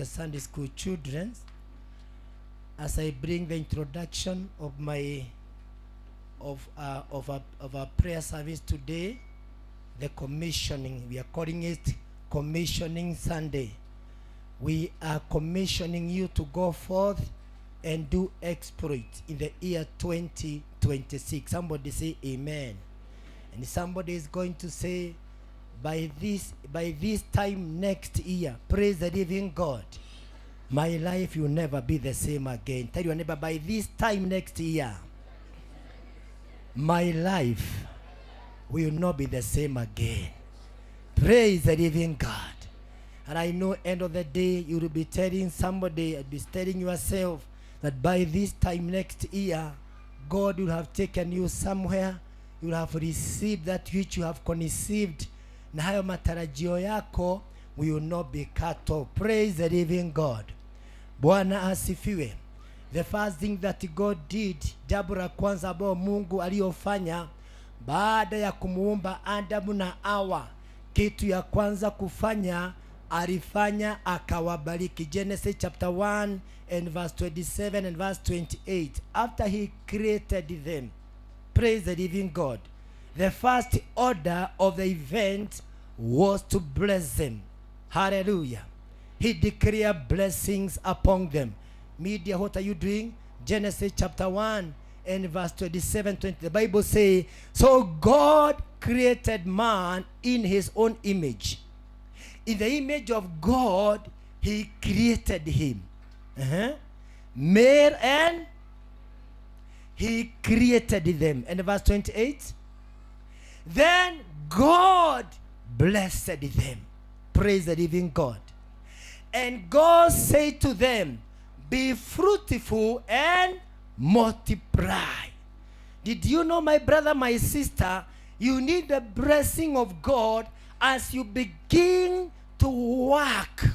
The Sunday school children as I bring the introduction of my of our prayer service today, the commissioning. We are calling it Commissioning Sunday. We are commissioning you to go forth and do exploit in the year 2026. Somebody say amen. And somebody is going to say, by this time next year, praise the living God, my life will never be the same again. Tell your neighbor, "By this time next year, my life will not be the same again." Praise the living God. And I know, end of the day, you will be telling somebody, you'll be telling yourself that by this time next year, God will have taken you somewhere. You will have received that which you have conceived. Na hayo matarajio yako will not be cut off. Praise the living God. Bwana asifiwe. The first thing that God did, jambo la kwanza ambayo Mungu aliyofanya baada ya kumuumba Adamu na Hawa, kitu ya kwanza kufanya, alifanya akawabariki. Genesis chapter 1 and verse 27 and verse 28. After he created them, praise the living God, the first order of the event was to bless them. Hallelujah. He declared blessings upon them. Media, what are you doing? Genesis chapter 1 and verse 27, 20. The Bible say, "So God created man in his own image. In the image of God, he created him. Male and he created them." And verse 28, "Then God blessed them." Praise the living God. "And God said to them, 'Be fruitful and multiply.'" Did you know, my brother, my sister, you need the blessing of God as you begin to work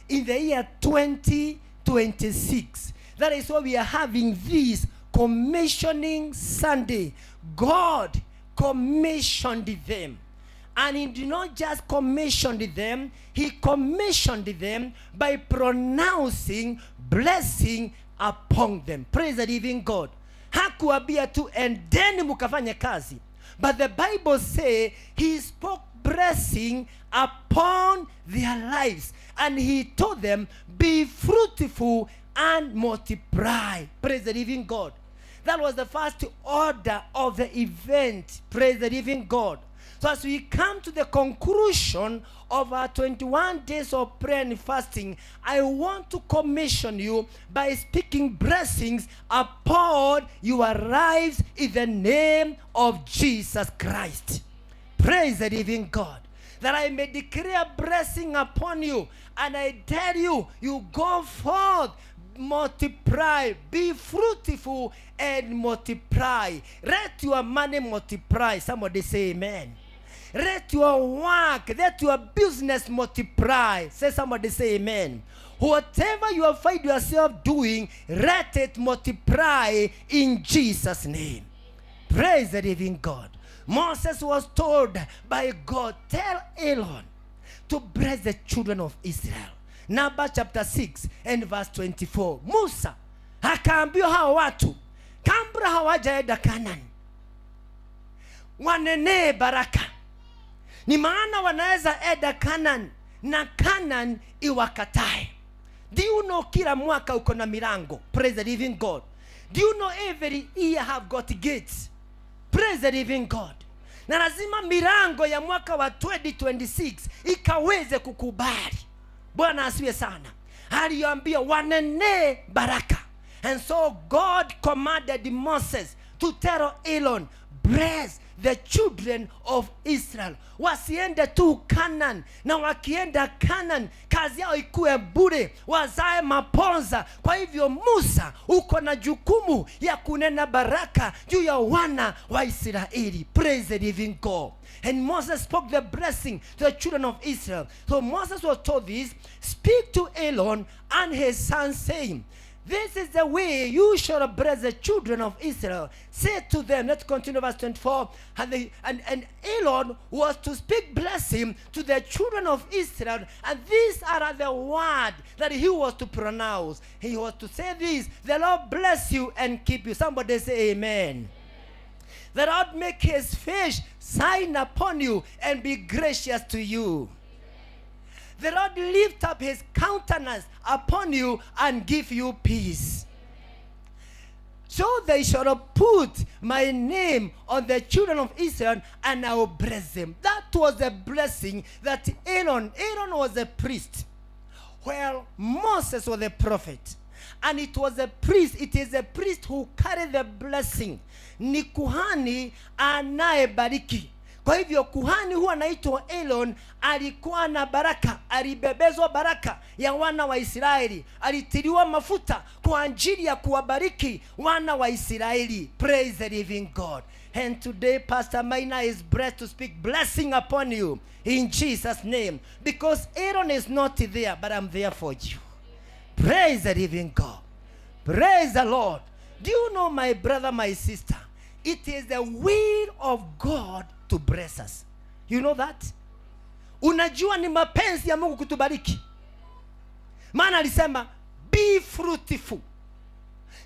in the year 2026? That is why we are having this Commissioning Sunday. God commissioned them. And he did not just commission them, he commissioned them by pronouncing blessing upon them. Praise the living God. Hakuambia tu endeni mukafanye kazi. But the Bible say he spoke blessing upon their lives. And he told them, "Be fruitful and multiply." Praise the living God. That was the first order of the event. Praise the living God. So as we come to the conclusion of our 21 days of prayer and fasting, I want to commission you by speaking blessings upon your lives in the name of Jesus Christ. Praise the living God. That I may declare blessing upon you. And I tell you, you go forth, multiply, be fruitful and multiply. Let your money multiply. Somebody say amen. Let your work, let your business multiply. Say somebody say amen. Whatever you find yourself doing, let it multiply in Jesus' name. Praise the living God. Moses was told by God, "Tell Aaron to bless the children of Israel." Number chapter 6 and verse 24. Musa akaambiwa hawa watu kabla hawajaenda Canaan wanenee baraka, ni maana wanaweza enda Canaan na Canaan iwakatae. Do you know kila mwaka uko na milango? Praise the living God. Do you know every year have got gates? Praise the living God. Na lazima milango ya mwaka wa 2026 ikaweze kukubali. Bwana asifiwe sana. Aliambia wanenee baraka. And so God commanded Moses to tell Aaron, "Bless the children of Israel." Wasiende tu Canaan, na wakienda Canaan kazi yao ikuwe bure, wazae maponza. Kwa hivyo Musa, uko na jukumu ya kunena baraka juu ya wana wa Israeli. Praise the living God. And Moses spoke the blessing to the children of Israel. So Moses was told this, "Speak to Aaron and his sons, saying, This is the way you shall bless the children of Israel. Say to them, let's continue verse 24. And Aaron was to speak blessing to the children of Israel. And these are the word that he was to pronounce. He was to say this, the Lord bless you and keep you. Somebody say amen. The Lord make his face shine upon you and be gracious to you. The Lord lift up his countenance upon you and give you peace. So they shall put my name on the children of Israel, and I will bless them. That was the blessing that Aaron was a priest, while Moses was a prophet. And it was a priest, it is a priest who carried the blessing. Ni kuhani anayebariki. Kwa hivyo kuhani huwa anaitwa Aaron alikuwa na baraka, alibebezwa baraka ya wana wa Israeli, alitiliwa mafuta kwa ajili ya kuwabariki wana wa Israeli. Praise the living God. And today Pastor Maina is blessed to speak blessing upon you in Jesus' name, because Aaron is not there, but I'm there for you. Praise the living God. Praise the Lord. Do you know, my brother, my sister, it is the will of God to bless us. You know that? Unajua ni mapenzi ya Mungu kutubariki. Maana alisema be fruitful.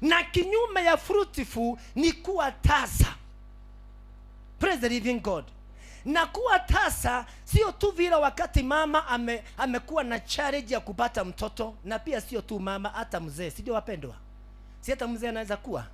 Na kinyume ya fruitful ni kuwa tasa. Praise the living God. Na kuwa tasa sio tu vile wakati mama amekuwa na challenge ya kupata mtoto, na pia sio tu mama, hata mzee, si ndio wapendwa? Si hata mzee anaweza kuwa.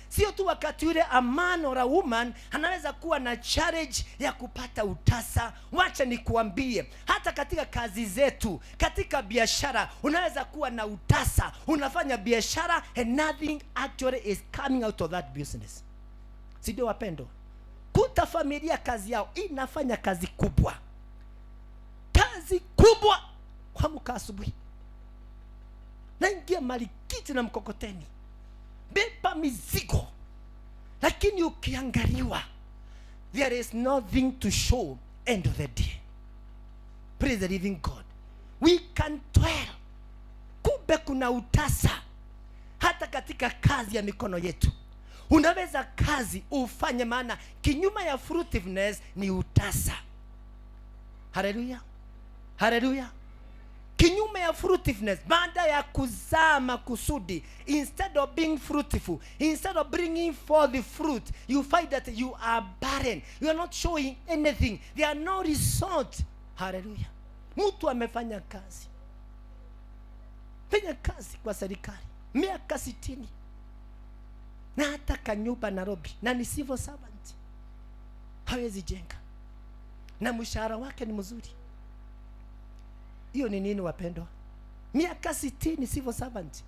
Sio tu wakati yule a man or a woman anaweza kuwa na challenge ya kupata utasa. Wacha nikuambie, hata katika kazi zetu, katika biashara, unaweza kuwa na utasa. Unafanya biashara and nothing actually is coming out of that business. Si ndio wapendwa? Kuta familia kazi yao inafanya kazi kubwa. Kazi kubwa. Kuamka asubuhi, naingia malikiti na mkokoteni, beba mizigo, lakini ukiangaliwa there is nothing to show end of the day. Praise the living God. We can tell. Kumbe kuna utasa hata katika kazi ya mikono yetu. Unaweza kazi ufanye, maana kinyume ya fruitfulness ni utasa. Haleluya, haleluya. Kinyume ya fruitfulness, baada ya kuzaa makusudi, instead of being fruitful, instead of bringing forth the fruit, you find that you are barren. You are not showing anything. There are no result. Haleluya. Mtu amefanya kazi, fanya kazi kwa serikali miaka 60, na hata kanyumba Nairobi, na ni civil servant, hawezi jenga, na mshahara wake ni mzuri. Hiyo ni nini wapendwa? Miaka 60 civil servant,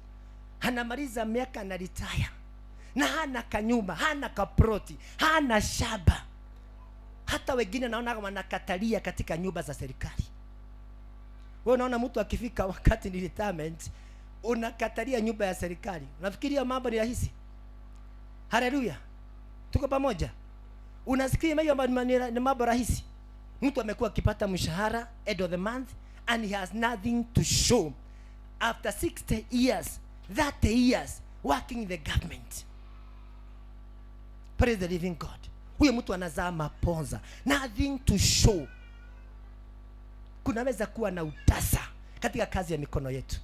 anamaliza miaka na retire, na hana kanyumba, hana kaploti, hana shamba. Hata wengine naona wanakatalia katika nyumba za serikali. Wewe unaona mtu akifika wakati ni retirement, unakatalia nyumba ya serikali. Unafikiria mambo ni rahisi? Haleluya. Tuko pamoja? Unasikia hiyo ni mambo rahisi? Mtu amekuwa akipata mshahara end of the month and he has nothing to show. After 60 years, 30 years working in the government. Praise the living God. Huyo mtu anazaa maponza, nothing to show. Kunaweza kuwa na utasa katika kazi ya mikono yetu.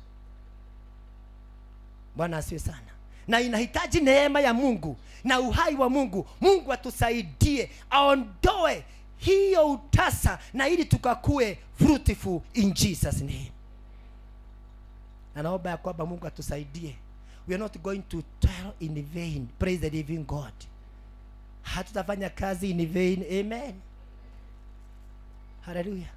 Bwana asifiwe sana. Na inahitaji neema ya Mungu na uhai wa Mungu. Mungu atusaidie aondoe hiyo utasa, na ili tukakue fruitful in Jesus name. Na naomba ya kwamba Mungu atusaidie. We are not going to toil in vain. Praise the living God. Hatutafanya kazi in vain. Amen. Hallelujah.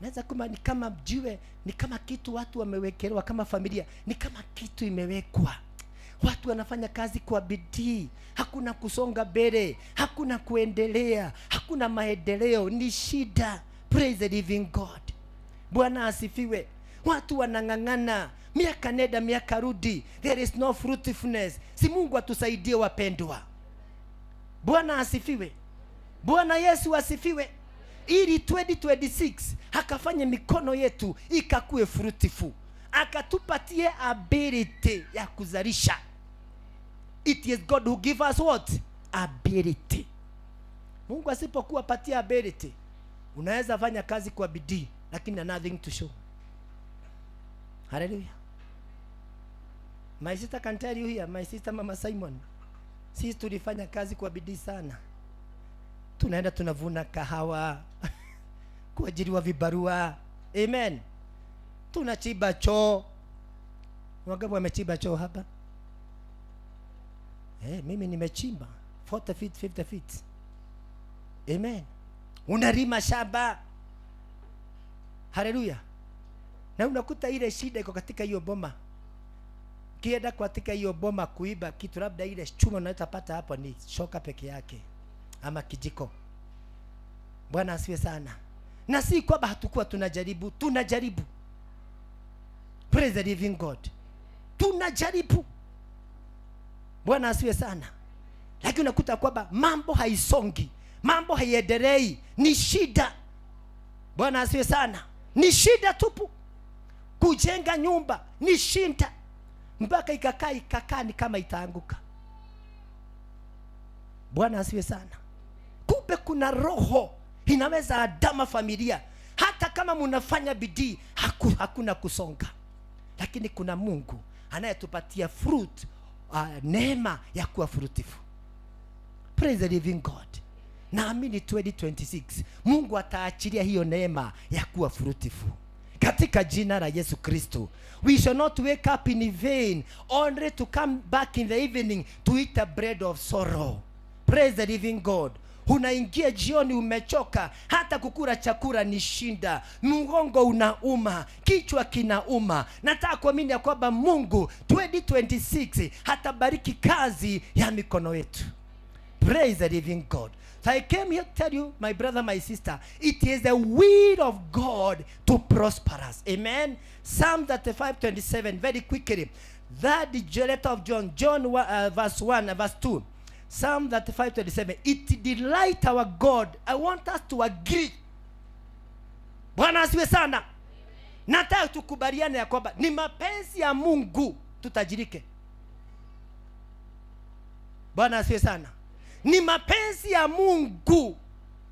Naweza kuma ni kama jiwe, ni kama kitu watu wamewekelewa kama familia, ni kama kitu imewekwa. Watu wanafanya kazi kwa bidii, hakuna kusonga mbele, hakuna kuendelea, hakuna maendeleo, ni shida. Praise the living God. Bwana asifiwe. Watu wanang'ang'ana miaka nenda miaka rudi, there is no fruitfulness. Si Mungu atusaidie wapendwa. Bwana asifiwe. Bwana Yesu asifiwe. Ili 2026 akafanye mikono yetu ikakue fruitful. Akatupatie ability ya kuzalisha. It is God who give us what? Ability. Mungu asipokuwapatia ability, unaweza fanya kazi kwa bidii lakini nothing to show. Hallelujah. My sister can tell you here, my sister Mama Simon, sisi tulifanya kazi kwa bidii sana. Tunaenda tunavuna kahawa, kuajiriwa vibarua. Amen. Tunachimba choo. Wangapi wamechimba choo hapa? Mimi nimechimba 40 feet, 50 feet. Amen. Unalima shamba. Haleluya. Na unakuta ile shida iko katika hiyo boma. Kienda katika hiyo boma kuiba kitu, labda ile chuma unaweza pata hapo ni shoka peke yake ama kijiko. Bwana asifiwe sana. Na si kwamba hatukuwa tunajaribu, tunajaribu. Praise the living God. Tunajaribu. Bwana asifiwe sana. Lakini unakuta kwamba mambo haisongi, mambo haiendelei, ni shida. Bwana asifiwe sana. Ni shida tupu. Kujenga nyumba ni shida, mpaka ikakaa ikakaa ni kama itaanguka. Bwana asifiwe sana. Kumbe kuna roho inaweza andama familia, hata kama mnafanya bidii hakuna kusonga, lakini kuna Mungu anayetupatia fruit, neema ya kuwa fruitful. Praise the living God. Naamini 2026 Mungu ataachilia hiyo neema ya kuwa fruitful katika jina la Yesu Kristo. We shall not wake up in vain only to come back in the evening to eat a bread of sorrow. Praise the living God. Unaingia jioni umechoka, hata kukula chakula ni shinda, mgongo unauma, kichwa kinauma. Nataka kuamini ya kwamba Mungu 2026 hatabariki kazi ya mikono yetu. Praise the living God. So I came here to tell you, my brother, my sister, it is the will of God to prosper us. Amen. Psalm 35:27, very quickly. That the letter of John, John verse 1, verse 2. Psalm 35:27. It delight our God. I want us to agree. Bwana asifiwe sana. Nataka tukubaliane ya kwamba ni mapenzi ya Mungu tutajirike. Bwana asifiwe sana. Ni mapenzi ya Mungu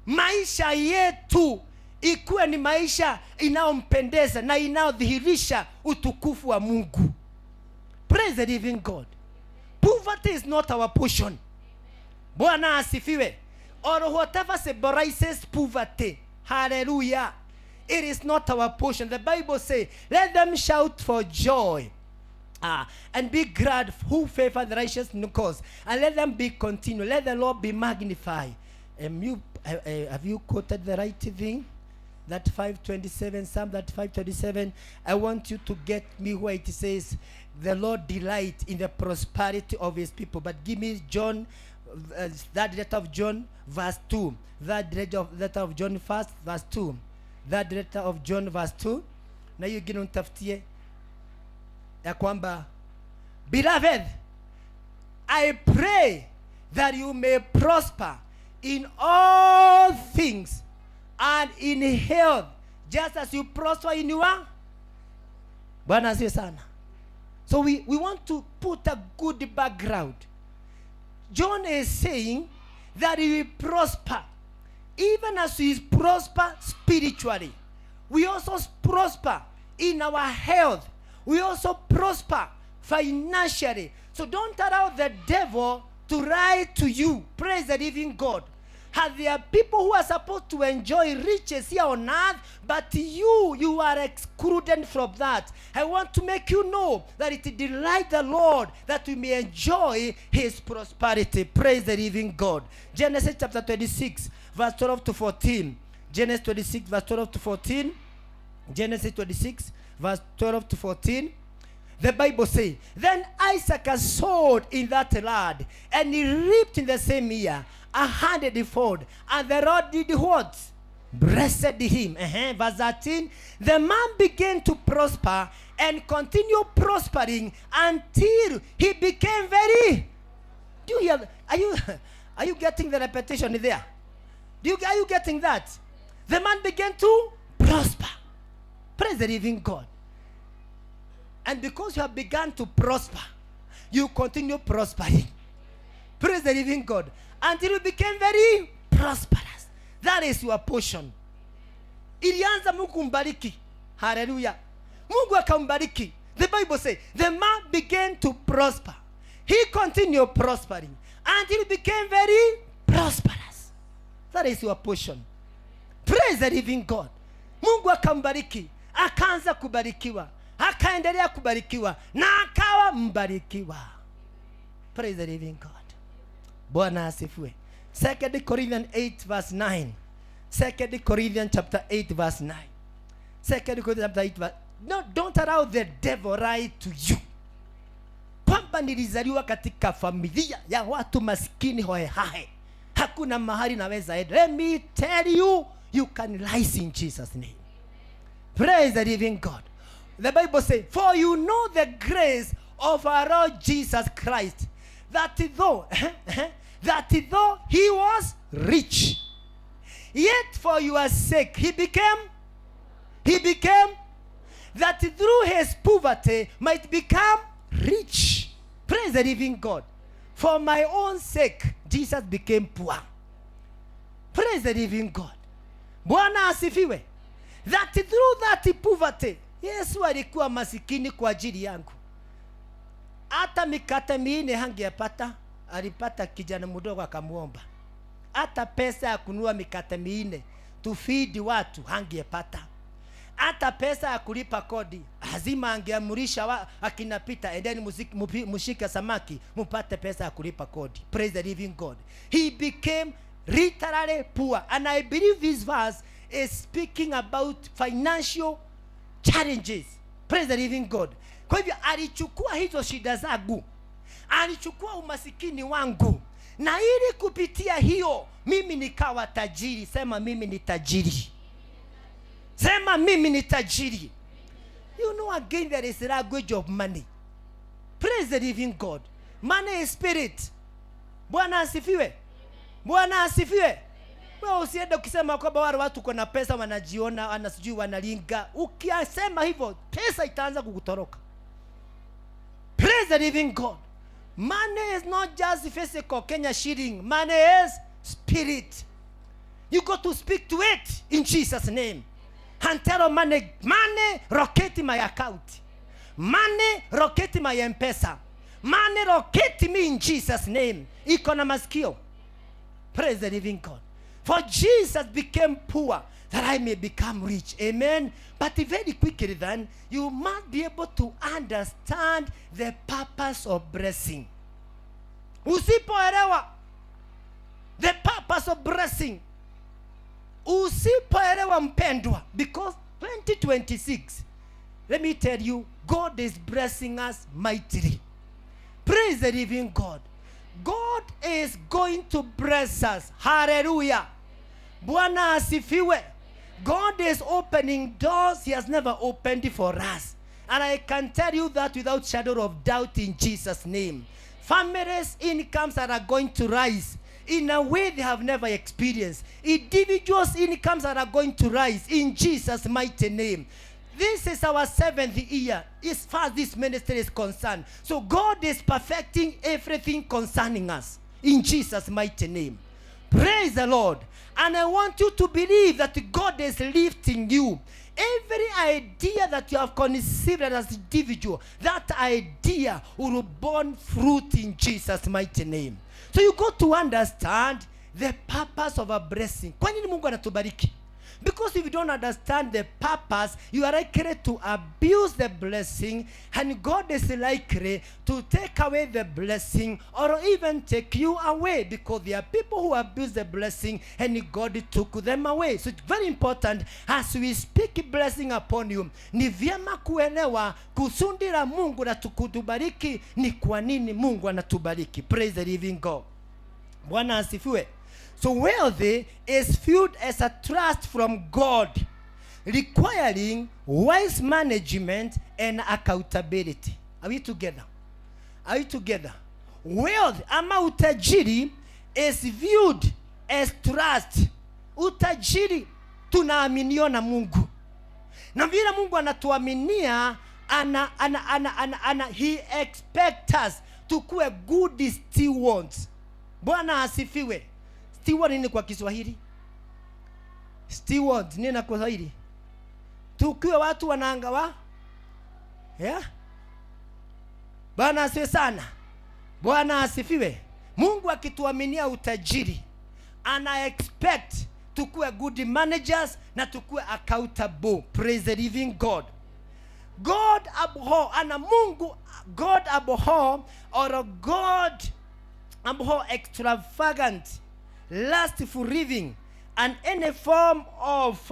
maisha yetu ikuwe ni maisha inayompendeza na inayodhihirisha utukufu wa Mungu. Praise the living God. Poverty is not our portion. Bwana asifiwe. Or whatever symbolizes poverty. Hallelujah. It is not our portion. The Bible says, let them shout for joy. And be glad who favor the righteous cause, and let them be continued. Let the Lord be magnified. Have you quoted the right thing? That 527, Psalm that 527. I want you to get me where it says, the Lord delight in the prosperity of his people. But give me John, that letter of John, verse 2. That letter of John first, verse 2. That letter of John, verse 2. Na hiyo ingine unitafutie ya kwamba, beloved, I pray that you may prosper in all things and in health, just as you prosper in your. Bwana asifiwe sana. So we want to put a good background. John is saying that he will prosper even as we prosper spiritually. We also prosper in our health. We also prosper financially. So don't allow the devil to lie to you. Praise the living God. And there are people who are supposed to enjoy riches here on earth, but you are excluded from that. I want to make you know that it delights the Lord that we may enjoy his prosperity. Praise the living God. Genesis chapter 26, verse 12 to 14. Genesis 26, verse 12 to 14. Genesis 26, verse 12 to 14. The Bible says, then Isaac sowed in that land, and he reaped in the same year a hundredfold. And the Lord did what? Blessed him. Verse 13, the man began to prosper and continued prospering until he became very. Do you hear? Are you getting the repetition there? Are you getting that? The man began to prosper. Praise the living God. And because you have begun to prosper, you continue prospering. Praise the living God. Until you became very prosperous. That is your portion. Ilianza Mungu kumbariki. Haleluya. Mungu akambariki. The Bible says the man began to prosper. He continued prospering until he became very prosperous. That is your portion. Praise the living God. Mungu akambariki, akaanza kubarikiwa, akaendelea kubarikiwa na akawa mbarikiwa. Praise the living God. Bwana asifiwe. 2 Corinthians 8 verse 9. 2 Corinthians chapter 8 verse 9. 2 Corinthians chapter 8 verse. No, don't allow the devil lie to you kwamba nilizaliwa katika familia ya watu maskini hohehahe, hakuna mahali naweza enda. Let me tell you, you can rise in Jesus' name. Praise the living God. The Bible says, "For you know the grace of our Lord Jesus Christ, that though he was rich, yet for your sake he became that through his poverty might become rich." Praise the living God. For my own sake, Jesus became poor. Praise the living God. Bwana asifiwe. That through that poverty, Yesu alikuwa masikini kwa ajili yangu. Hata mikate minne hangepata, alipata kijana mdogo akamwomba. Hata pesa ya kununua mikate minne tufeed watu hangepata. Hata pesa ya kulipa kodi lazima angeamurisha akina Peter, endeni mshike samaki mupate pesa ya kulipa kodi. Praise the living God. He became literally poor, and I believe this verse is speaking about financial challenges. Praise the living God. Kwa hivyo alichukua hizo shida zangu, alichukua umasikini wangu, na ili kupitia hiyo mimi nikawa tajiri. Sema, "Mimi ni tajiri." Sema, "Mimi ni tajiri." You know, again, there is language of money. Praise the living God. Money is spirit. Bwana asifiwe. Bwana asifiwe. Wewe usiende ukisema kwamba wale watu kuna pesa wanajiona, ana sijui wanalinga. Ukisema hivyo, pesa itaanza kukutoroka. Praise the living God. Money is not just physical Kenya shilling. Money is spirit. You got to speak to it in Jesus' name and tell money, "Money, locate my account. Money, locate my M-Pesa. Money, locate me in Jesus' name." Iko na masikio. Praise the living God. For Jesus became poor that I may become rich. Amen. But very quickly then, you must be able to understand the purpose of blessing. Usipoelewa the purpose of blessing, usipoelewa, mpendwa, because 2026, let me tell you, God is blessing us mightily. Praise the living God. God is going to bless us. Hallelujah. Bwana asifiwe. God is opening doors he has never opened for us. And I can tell you that without shadow of doubt in Jesus' name. Families' incomes are going to rise in a way they have never experienced. Individuals' incomes are going to rise in Jesus' mighty name. This is our seventh year as far as this ministry is concerned. So God is perfecting everything concerning us in Jesus' mighty name. Praise the Lord. And I want you to believe that God is lifting you. Every idea that you have conceived as individual, that idea will born fruit in Jesus' mighty name. So you got to understand the purpose of a blessing. Kwa nini Mungu anatubariki? Because if you don't understand the purpose, you are likely to abuse the blessing, and God is likely to take away the blessing or even take you away, because there are people who abuse the blessing and God took them away. So it's very important as we speak blessing upon you, ni vyema kuelewa kusudi la Mungu la kutubariki ni kwa nini Mungu anatubariki. Praise the living God. Bwana asifiwe. So wealthy is viewed as a trust from God, requiring wise management and accountability. Are we together? Are we together? Wealth ama utajiri is viewed as trust. Utajiri tunaaminiwa na Mungu, na vile Mungu anatuaminia, ana, ana, ana, ana, ana he expect us tukuwe good stewards. Bwana asifiwe. Steward nini kwa Kiswahili? Steward nini kwa Kiswahili? Tukiwe watu wanaangawa. Yeah? Bwana asifiwe sana. Bwana asifiwe. Mungu akituaminia utajiri, ana expect tukuwe good managers na tukuwe accountable. Praise the living God. God abhor, ana Mungu, God abhor or God abhor extravagant, lustful living and any form of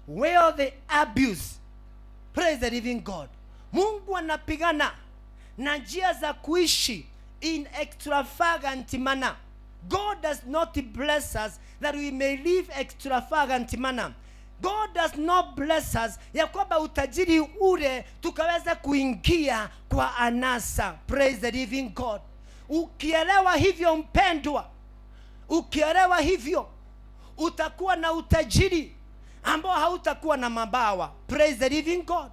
wealthy abuse. Praise the living God. Mungu anapigana na njia za kuishi in extravagant manner. God does not bless us that we may live extravagant manner. God does not bless us ya kwamba utajiri ule tukaweza kuingia kwa anasa. Praise the living God. Ukielewa hivyo mpendwa, ukielewa hivyo utakuwa na utajiri ambao hautakuwa na mabawa. Praise the living God.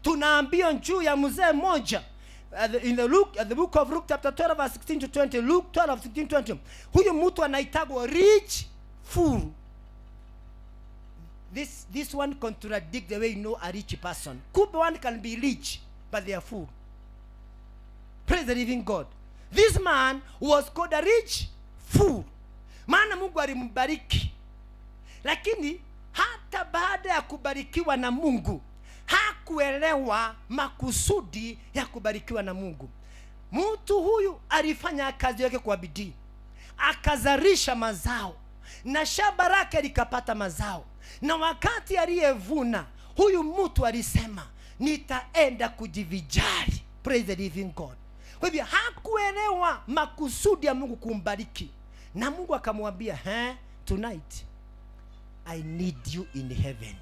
Tunaambiwa juu ya mzee mmoja in the Luke, the book of Luke chapter 12 verse 16 to 20. Luke 12 16 20. Huyu mtu anaitagwa rich fool. This one contradict the way you know a rich person. Kumbe one can be rich but they are fool. Praise the living God. This man was called a rich fool. Maana Mungu alimbariki, lakini hata baada ya kubarikiwa na Mungu hakuelewa makusudi ya kubarikiwa na Mungu. Mtu huyu alifanya kazi yake kwa bidii, akazalisha mazao na shamba lake likapata mazao, na wakati aliyevuna huyu mtu alisema nitaenda kujivijari. Praise the living God. Kwa hivyo hakuelewa makusudi ya Mungu kumbariki, na Mungu akamwambia, he, tonight I need you in heaven.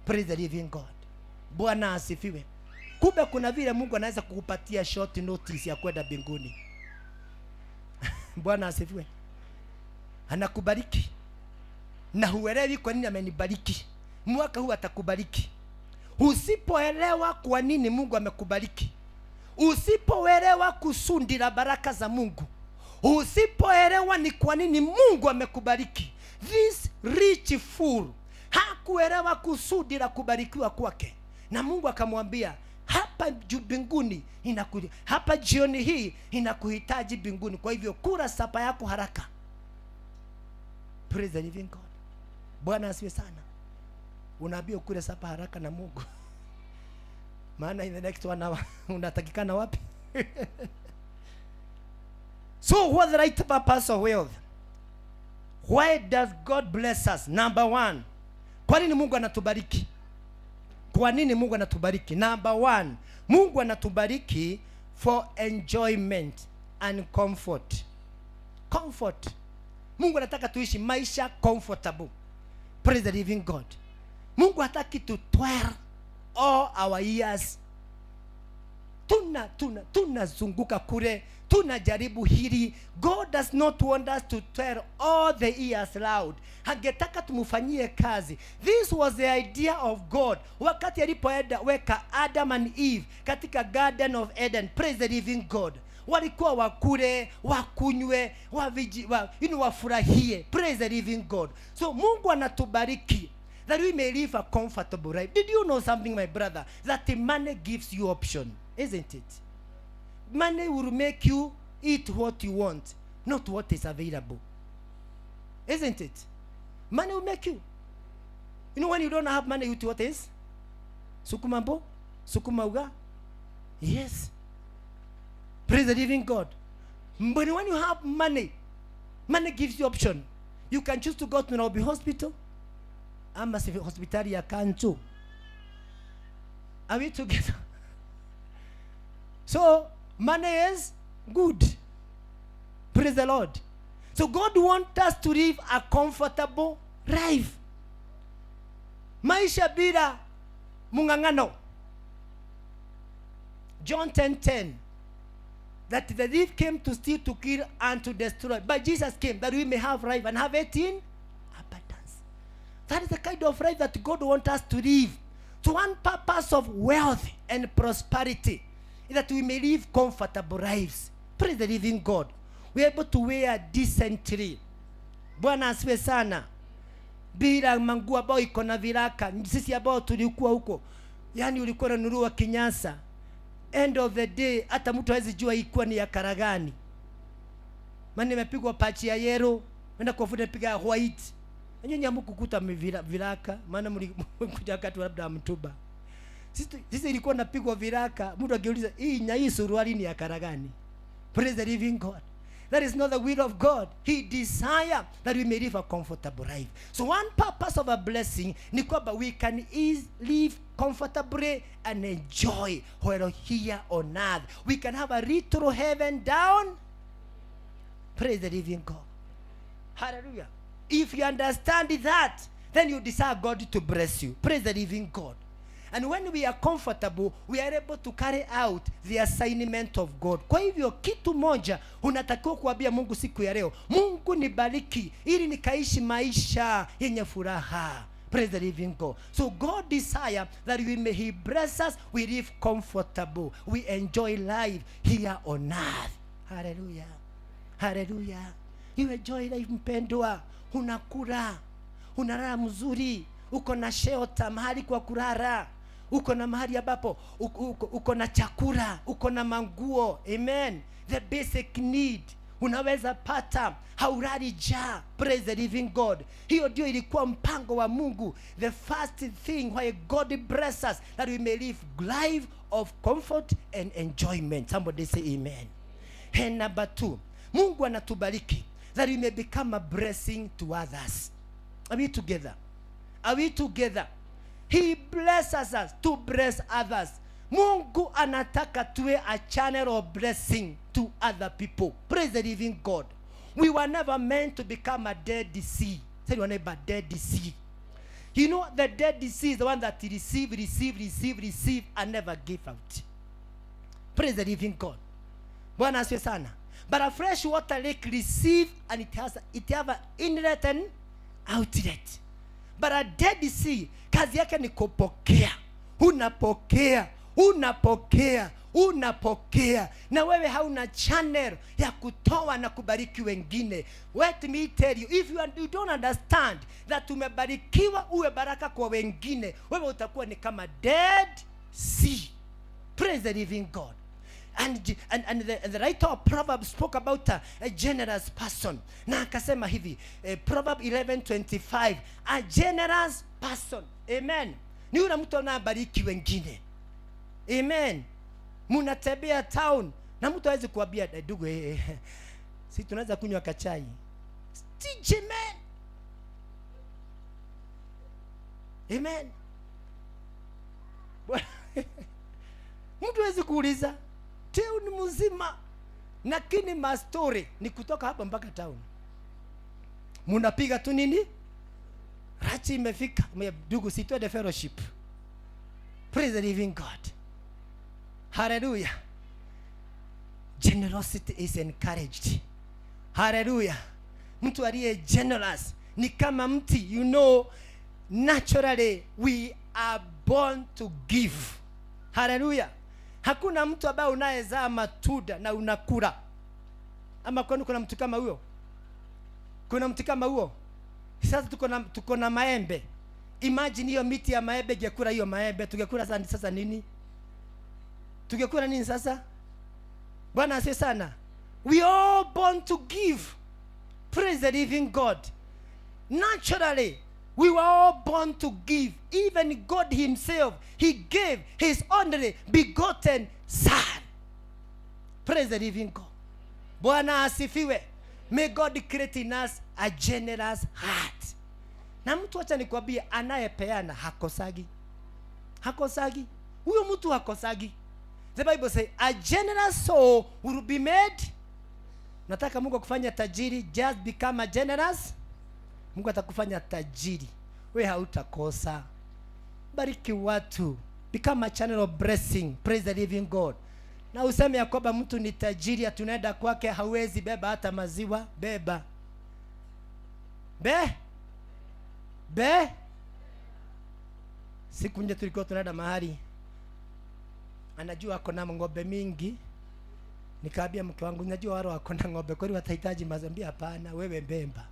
Praise the living God. Bwana asifiwe. Kumbe kuna vile Mungu anaweza kukupatia short notice ya kwenda mbinguni. Bwana asifiwe. Anakubariki na huelewi kwa nini amenibariki. Mwaka huu atakubariki. Usipoelewa kwa nini Mungu amekubariki, usipoelewa kusudi la baraka za Mungu, usipoelewa ni kwa nini Mungu amekubariki. This rich fool hakuelewa kusudi la kubarikiwa kwake, na Mungu akamwambia hapa juu mbinguni hapa jioni hii inakuhitaji mbinguni, kwa hivyo kula sapa yako haraka. Praise the living God. Bwana asiwe sana. Unaambiwa ukule sapa haraka na Mungu, maana in the next 1 hour unatakikana wapi? So what the right purpose of wealth? Why does God bless us? Number one, kwa nini Mungu anatubariki? Kwa nini Mungu anatubariki? Number one, Mungu anatubariki for enjoyment and comfort. Comfort. Mungu anataka tuishi maisha comfortable. Praise the living God. Mungu hataki to twirl all our years. Tunazunguka kule, tunajaribu hili. God does not want us to tell all the ears loud. Hangetaka tumfanyie kazi. This was the idea of God wakati alipoenda weka Adam and Eve katika Garden of Eden. Praise the living God. Walikuwa wakule, wakunywe, wafurahie. Praise the living God. So Mungu anatubariki that we may live a comfortable life. Did you know something, my brother? That the money gives you option, isn't it? Money will make you eat what you want, not what is available. Isn't it? Money will make you. You know, when you don't have money, you eat what is? Sukuma mbo? Sukuma uga? Yes. Praise the living God. But when you have money, money gives you option. You can choose to go to Nairobi Hospital, ama hospitali ya Kanchu. Are we together? So, money is good. Praise the Lord. So God wants us to live a comfortable life. Maisha bila mung'ang'ano. John 10:10. That the thief came to steal, to kill, and to destroy. But Jesus came that we may have life and have it in abundance. That is the kind of life that God wants us to live. To one purpose of wealth and prosperity is that we may live comfortable lives. Praise the living God. We are able to wear decently. Bwana asiwe sana. Bila manguo ambayo iko na viraka. Sisi ambao tulikuwa huko, yani ulikuwa unanunua kinyasa, end of the day hata mtu hawezi jua ilikuwa ni ya color gani, maana imepigwa patch ya yellow, enda kwa fundi piga white. Nyinyi hamkukuta viraka, maana mlikuja wakati labda mtuba. Sisi ilikuwa napigwa viraka, mtu akiuliza hii hii suruali ni ya color gani? Praise the living God. That is not the will of God. He desire that we may live a comfortable life. So one purpose of a blessing ni kwamba we can live comfortably and enjoy while here on earth. We can have a little heaven down. Praise the living God. Hallelujah. If you understand that, then you desire God to bless you. Praise the living God. And when we are comfortable, we are able to carry out the assignment of God. Kwa hivyo kitu moja unatakiwa kuambia Mungu siku ya leo, Mungu nibariki ili nikaishi maisha yenye furaha. Praise the living God. So God desire that we may, He bless us, we live comfortable, we enjoy life here on earth. Hallelujah. Hallelujah. You enjoy life mpendwa. Unakula, unalala mzuri, uko na shelter mahali kwa kulala, uko na mahali ambapo uko na chakula, uko na manguo. Amen. The basic need unaweza pata, haulali njaa. Praise the living God. Hiyo ndio ilikuwa mpango wa Mungu. The first thing why God bless us, that we may live life of comfort and enjoyment. Somebody say amen. And number two, Mungu anatubariki that we may become a blessing to others. Are we together? Are we together? He blesses us to bless others. Mungu anataka tuwe a channel of blessing to other people. Praise the living God. We were never meant to become a dead sea. Say your neighbor, dead sea. You know, the dead sea is the one that receive, receive, receive, receive, and never give out. Praise the living God. Bwana asifiwe sana. But a fresh water lake receive and it have an inlet and outlet. But a dead sea, kazi yake ni kupokea. Unapokea, unapokea, unapokea, na wewe hauna channel ya kutoa na kubariki wengine. Let me tell you, if you don't understand that umebarikiwa uwe baraka kwa wengine, wewe utakuwa ni kama dead sea. Praise the living God. And the writer of Proverbs spoke about a generous person. Na akasema hivi, Proverb 11:25, a generous person. Amen. Ni yule mtu anayebariki wengine. Amen. Munatembea town na mtu hawezi kuambia, "Ndugu, si tunaweza kunywa kachai." Stingy man. Amen. Mtu hawezi kuuliza town mzima, lakini mastori ni kutoka hapa mpaka town. Munapiga tu nini? Rachi imefika. Ndugu, si twende fellowship. Praise the living God. Hallelujah. Generosity is encouraged. Hallelujah. Mtu aliye generous ni kama mti. You know, naturally we are born to give. Hallelujah. Hakuna mtu ambaye unayezaa matunda na unakula. Ama kwani kuna mtu kama huyo? Kuna mtu kama huo? Sasa tuko na maembe. Imagine hiyo miti ya maembe ingekula hiyo maembe, tungekula sasa nini? Tungekula nini sasa? Bwana asifiwe sana. We all born to give. Praise the living God. Naturally, we were all born to give. Even God himself, he gave his only begotten son. Praise the living God. Bwana asifiwe. May God create in us a generous heart. Na mtu, acha nikwambie, anayepeana hakosagi. Hakosagi. Huyo mtu hakosagi. The Bible say a generous soul will be made. Nataka Mungu akufanya tajiri, just become a generous. Mungu atakufanya tajiri. We hautakosa. Bariki watu. Become a channel of blessing. Praise the living God. Na useme ya kwamba mtu ni tajiri, tunaenda kwake hawezi beba hata maziwa, beba. Be? Be? Siku nje tulikuwa tunaenda mahali, anajua ako na ng'ombe mingi. Nikaambia mke wangu, najua wale wako na ng'ombe kweli watahitaji maziwa. Hapana, wewe beba.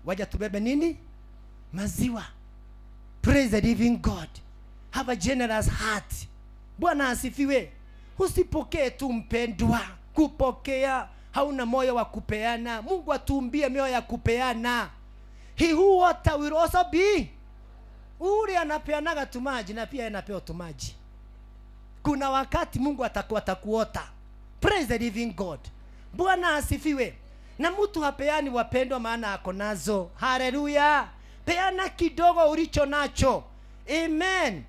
Waja tubebe nini? Maziwa. Praise the living God. Have a generous heart. Bwana asifiwe. Usipokee tu mpendwa, kupokea hauna moyo wa kupeana. Mungu atuumbie mioyo ya kupeana. He who water will also be. Ule anapeanaga tumaji na pia anapewa tumaji. Kuna wakati Mungu atakuota. Praise the living God. Bwana asifiwe. Na mtu hapeani wapendwa, maana ako nazo. Hallelujah. Peana kidogo ulicho nacho. Amen.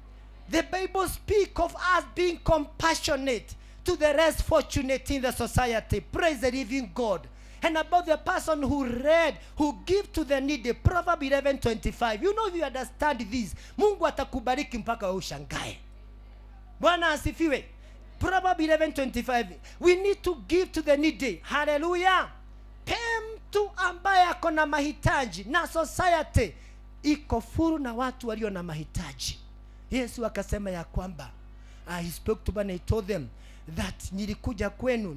The Bible speak of us being compassionate to the less fortunate in the society. Praise the living God. And about the person who read, who give to the needy. Proverbs 11:25. You know, if you understand this, Mungu atakubariki mpaka ushangae. Bwana asifiwe. Proverbs 11:25. We need to give to the needy. Hallelujah. Pe mtu ambaye ako na mahitaji, na society iko furu na watu walio na mahitaji. Yesu akasema ya kwamba, he spoke to them and he told them that nilikuja kwenu,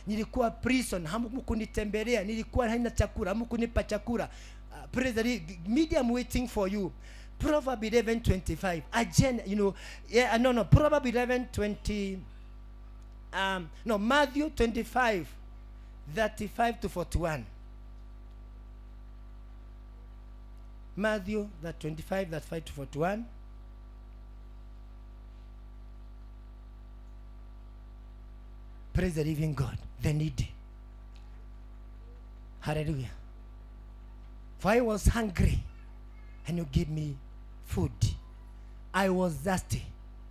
nilikuwa prison, hamkunitembelea, nilikuwa haina chakula, hamkunipa chakula. Praise the media, I'm waiting for you. Proverbs 11:25. Again, you know, yeah, no, Proverbs 11:20. No, Matthew 25:35 to 41. Matthew that 25:35 to 41. Praise the living God, the needy. Hallelujah. For I was hungry, and you gave me food. I was thirsty,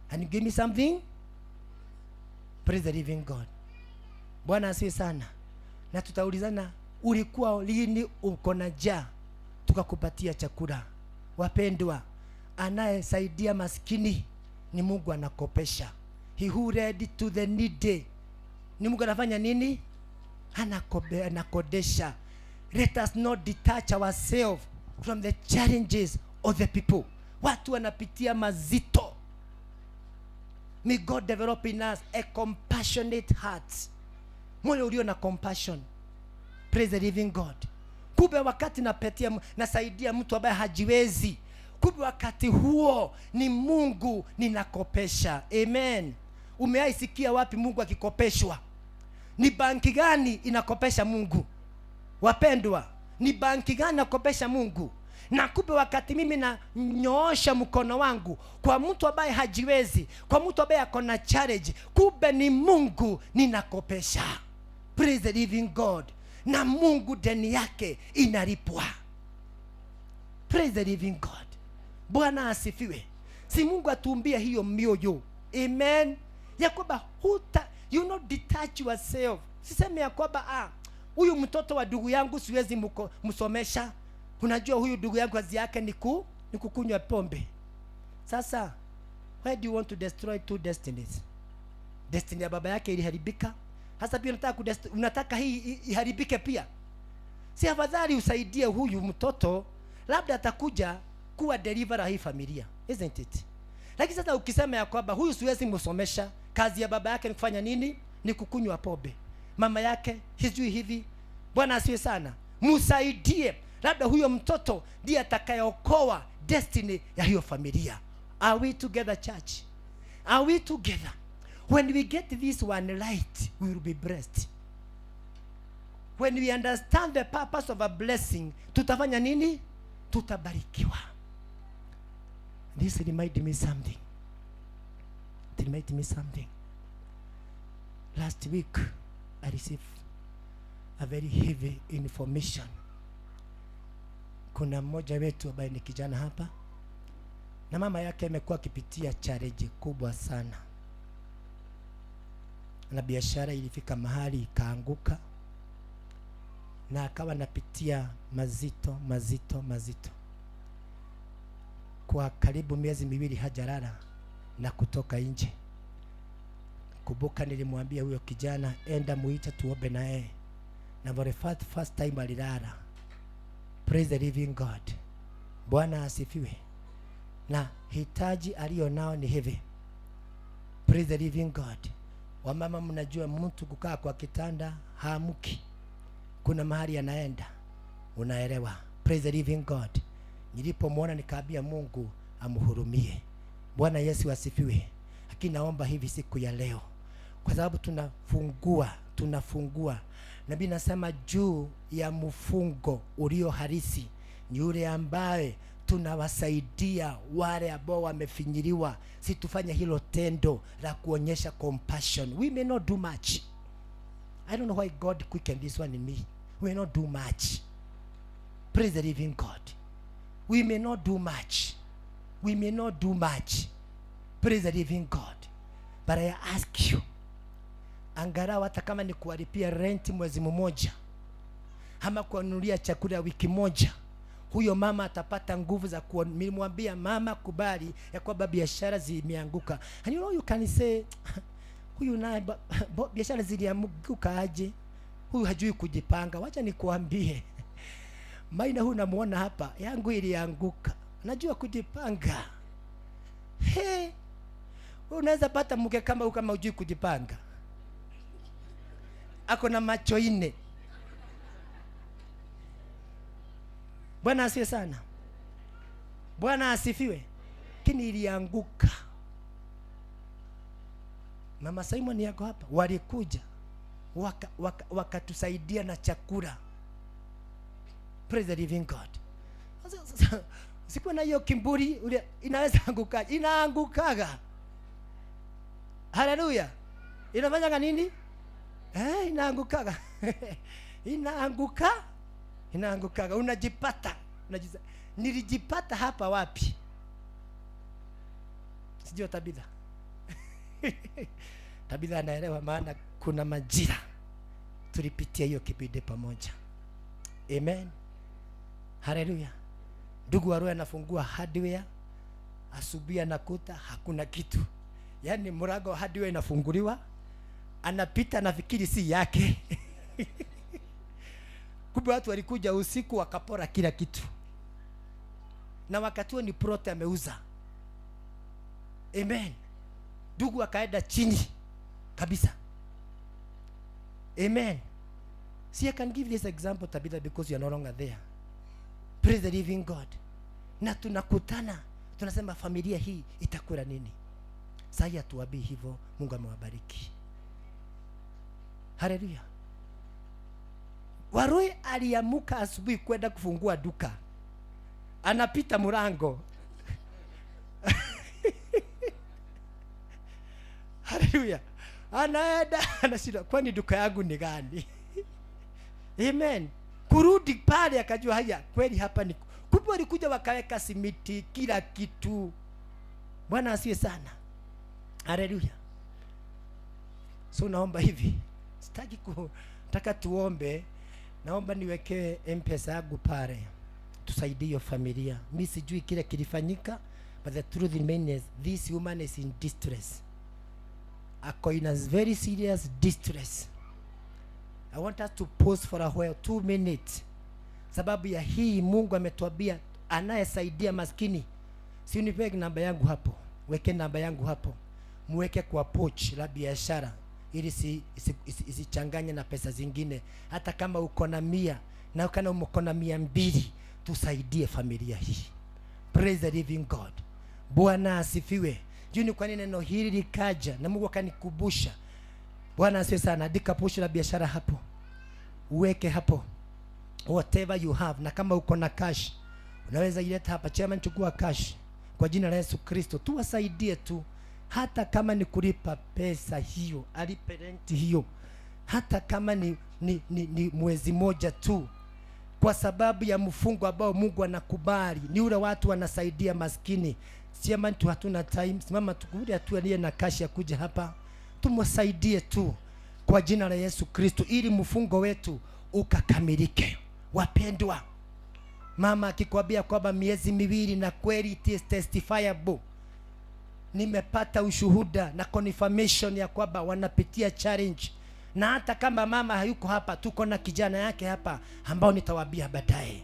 and you gave me something. Praise the living God. Bwana asifiwe sana. Na tutaulizana, ulikuwa lini uko na njaa tukakupatia chakula? Wapendwa, anayesaidia maskini ni Mungu anakopesha. He who led to the needy. Ni Mungu anafanya nini? Anakodesha. Let us not detach ourselves from the challenges of the people. Watu wanapitia mazito. May God develop in us a compassionate heart. Moyo ulio na compassion. Praise the living God. Kumbe wakati nasaidia mtu ambaye hajiwezi, kumbe wakati huo ni Mungu ninakopesha. Amen. Umewahi wapi Mungu akikopeshwa? Ni banki gani inakopesha Mungu? Wapendwa, ni banki gani inakopesha Mungu? Na kumbe wakati mimi nanyoosha mkono wangu kwa mtu ambaye hajiwezi, kwa mtu ambaye ako na challenge, kumbe ni Mungu ninakopesha. Praise the living God. Na Mungu deni yake inalipwa. Praise the living God. Bwana asifiwe. Si Mungu atuumbie hiyo mioyo. Amen. Ya kwamba huta, you not detach yourself. Sisemi ya kwamba huyu mtoto wa ndugu yangu siwezi msomesha. Unajua huyu ndugu yangu kazi yake ni kukunywa pombe. Sasa why do you want to destroy two destinies? Destiny ya baba yake iliharibika. Hasa pia unataka hii iharibike pia. Si afadhali usaidie huyu mtoto, labda atakuja kuwa deliverer hii familia, isn't it? Lakini sasa ukisema ya kwamba huyu siwezi msomesha, kazi ya baba yake ni kufanya nini? Ni kukunywa pombe. Mama yake hijui hivi. Bwana asiwe sana. Msaidie, labda huyo mtoto ndiye atakayeokoa destiny ya hiyo familia. Are we together, church? Are we together? When we get this one right, we will be blessed. When we understand the purpose of a blessing, tutafanya nini? Tutabarikiwa. This reminded me something. It reminded me something. Last week, I received a very heavy information. Kuna mmoja wetu ambaye ni kijana hapa, na mama yake amekuwa akipitia challenge kubwa sana, na biashara ilifika mahali ikaanguka, na akawa anapitia mazito mazito mazito. Kwa karibu miezi miwili hajalala na kutoka nje. Kumbuka nilimwambia huyo kijana, enda muite tuombe na yeye. Na for the first time alilala. Praise the living God. Bwana asifiwe. Na hitaji aliyo nao ni hivi. Praise the living God. Wamama, mnajua mtu kukaa kwa kitanda haamuki, kuna mahali anaenda, unaelewa? Praise the living God. Nilipomwona nikaambia Mungu amhurumie. Bwana Yesu asifiwe. Lakini naomba hivi siku ya leo, kwa sababu tunafungua. Nabii nasema juu ya mfungo ulio halisi ni yule ambaye tunawasaidia wale ambao wamefinyiliwa. Si tufanye hilo tendo la kuonyesha compassion. We may not do much. I don't know why God quickened this one in me. We may not do much. Praise the living God. We may not do much. We may not do much. Praise the living God. But I ask you, angalau hata kama ni kuwalipia rent mwezi mmoja ama kuwanunulia chakula wiki moja, huyo mama atapata nguvu za kuwa. Nilimwambia mama, kubali ya kwamba biashara zimeanguka. And you know you can say, huyu naye biashara zilianguka aje? Huyu hajui kujipanga. Wacha nikuambie, Maina huyu namuona hapa, yangu ilianguka, najua kujipanga. He, unaweza pata mke kama huyu kama hujui kujipanga. Ako na macho 4. Bwana asifiwe sana. Bwana asifiwe. Lakini ilianguka. Mama Simon yako hapa, walikuja wakatusaidia na chakula. Praise the living God. Sasa, sikuwa na hiyo kimburi, ule, inaweza anguka, inaangukaga. Haleluya. Inafanya nini? Inaangukaga. Inaanguka. Inaangukaga. Unajipata. Nilijipata hapa wapi? Sijui Tabitha. Tabitha anaelewa, maana kuna majira tulipitia hiyo kipindi pamoja. Amen. Haleluya. Ndugu wa Roho anafungua hardware, asubuhi anakuta hakuna kitu. Yaani mlango wa hardware inafunguliwa, anapita anafikiri si yake. Kumbe watu walikuja usiku wakapora kila kitu. Na wakati huo ni plot ameuza. Amen. Ndugu akaenda chini kabisa. Amen. See, I can give this example, Tabitha, because you are no longer there. Praise the living God. Na tunakutana, tunasema familia hii itakula nini? Sasa hatuwabii hivyo, Mungu amewabariki. Haleluya. Warui aliamuka asubuhi kwenda kufungua duka. Anapita mlango. Haleluya. Anaenda anashindwa, kwani duka yangu ni gani? Amen. Kurudi pale akajua haya kweli hapa ni. Kumbe walikuja wakaweka simiti kila kitu. Bwana asifiwe sana. Haleluya. So naomba hivi, sitaki nataka tuombe. Naomba niwekee M-Pesa yangu pale, tusaidie hiyo familia. Mimi sijui kile kilifanyika, but the truth remains is this woman is in distress. Ako in a very serious distress. I want us to pause for a while, 2 minutes. Sababu ya hii Mungu ametuambia anayesaidia maskini. Si unipe namba yangu hapo. Weke namba yangu hapo. Muweke kwa pochi la biashara ili isichanganye na pesa zingine. Hata kama uko na 100 na kama uko na 200, tusaidie familia hii. Praise the living God. Bwana asifiwe. Juu ni kwa nini neno hili likaja na Mungu akanikumbusha. Bwana asifiwe sana. Andika pochi la biashara hapo. Uweke hapo. Whatever you have, na kama uko na cash unaweza ileta hapa. Chairman, chukua cash kwa jina la Yesu Kristo. Tuwasaidie tu, hata kama ni kulipa pesa hiyo, alipe rent hiyo, hata kama ni mwezi moja tu, kwa sababu ya mfungo ambao Mungu anakubali. Ni ule watu wanasaidia maskini. Chairman, tu hatuna time. Simama tukuje tu aliye na cash ya kuja hapa, tumsaidie tu kwa jina la Yesu Kristo, ili mfungo wetu ukakamilike. Wapendwa, mama akikwambia kwamba miezi miwili, na kweli it is testifiable, nimepata ushuhuda na confirmation ya kwamba wanapitia challenge. Na hata kama mama hayuko hapa, tuko na kijana yake hapa ambao nitawaambia baadaye.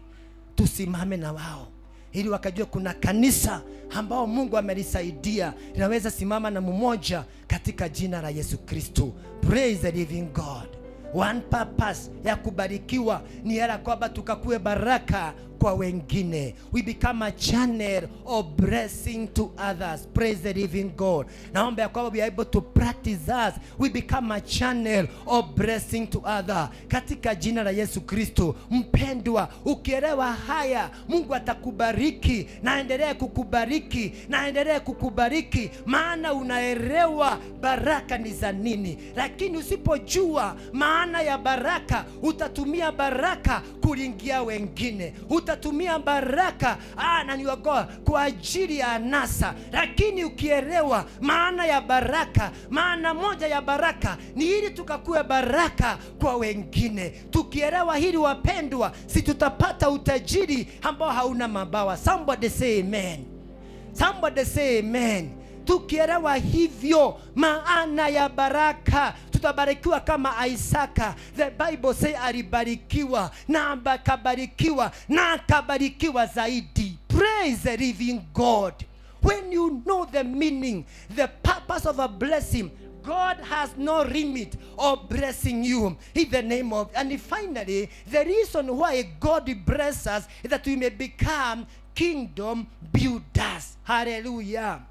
Tusimame na wao. ili wakajua kuna kanisa ambao Mungu amelisaidia linaweza simama na mmoja katika jina la Yesu Kristo. Praise the living God. One purpose ya kubarikiwa ni yala kwamba tukakue baraka kwa wengine. We become a channel of blessing to others. Praise the living God. Naomba ya kwamba we are able to practice us. We become a channel of blessing to others. Katika jina la Yesu Kristo. Mpendwa, ukielewa haya, Mungu atakubariki na aendelee kukubariki na aendelee kukubariki, maana unaelewa baraka ni za nini. Lakini usipojua maana ya baraka, utatumia baraka kulingia wengine, utatumia baraka na niwagoa kwa ajili ya anasa. Lakini ukielewa maana ya baraka, maana moja ya baraka ni ili tukakue baraka kwa wengine. Tukielewa hili wapendwa, si tutapata utajiri ambao hauna mabawa. Somebody say amen. Somebody say amen. Tukielewa hivyo maana ya baraka, tutabarikiwa kama Isaka. The Bible say alibarikiwa na akabarikiwa na akabarikiwa zaidi. Praise the living God. When you know the meaning, the purpose of a blessing, God has no limit of blessing you in the name of. And finally, the reason why God blesses us is that we may become kingdom builders. Hallelujah.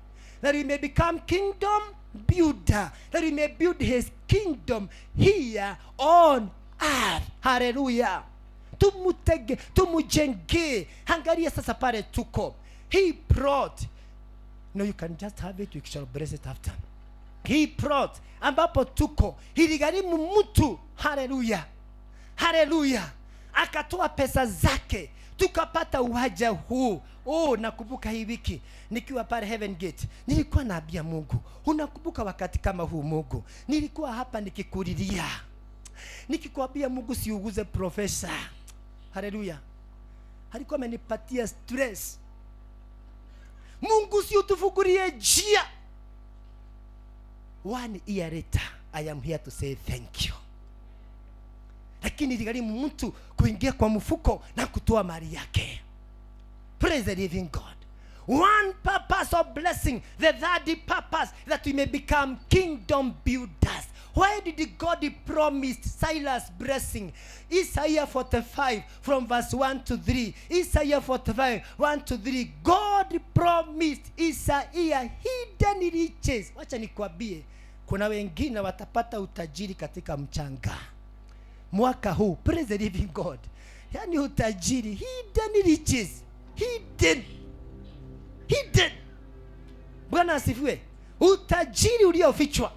That we may become kingdom builder, that we may build his kingdom here on earth. Hallelujah. Tumutege, tumujenge. Angalia sasa pale tuko. He brought. No, you can just have it, we shall bless it after. He brought ambapo tuko iligharimu mtu. Hallelujah. Hallelujah. Akatoa pesa zake tukapata uwanja huu. Oh, nakumbuka hii wiki nikiwa pale Heaven Gate nilikuwa naambia Mungu, unakumbuka wakati kama huu Mungu, nilikuwa hapa nikikulilia, nikikwambia Mungu siuguze profesa. Haleluya. Alikuwa amenipatia stress. Mungu si utufungulie njia. 1 year later, I am here to say thank you. Lakini iligharimu mtu kuingia kwa mfuko na kutoa mali yake. Praise the living God. One purpose of blessing, the third purpose, that we may become kingdom builders. Why did God promise Cyrus blessing? Isaiah 45 from verse 1 to 3. Isaiah 45, 1 to 3. God promised Isaiah hidden riches. Wacha nikwambie, kuna wengine watapata utajiri katika mchanga mwaka huu. Praise the living God. Yani utajiri, hidden riches, hidden, hidden. Bwana asifiwe. Utajiri uliofichwa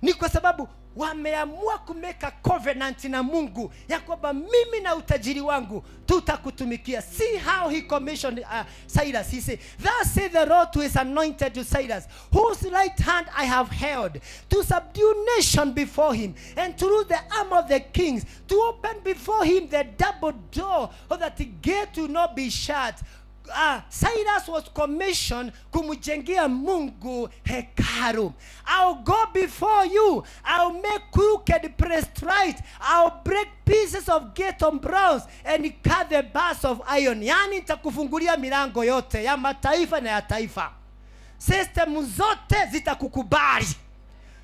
ni kwa sababu wameamua kumeka covenant na Mungu ya kwamba mimi na utajiri wangu tutakutumikia. See how he commissioned Cyrus. He said, thus said the Lord to his anointed to Cyrus, whose right hand I have held, to subdue nation before him, and to rule the arm of the kings, to open before him the double door, so that the gate will not be shut. Cyrus was commissioned kumjengea Mungu hekalu. I'll go before you. I'll make crooked place straight. I'll break pieces of gate on bronze and cut the bars of iron. Yani nitakufungulia milango yote ya mataifa na ya taifa. System zote zitakukubali.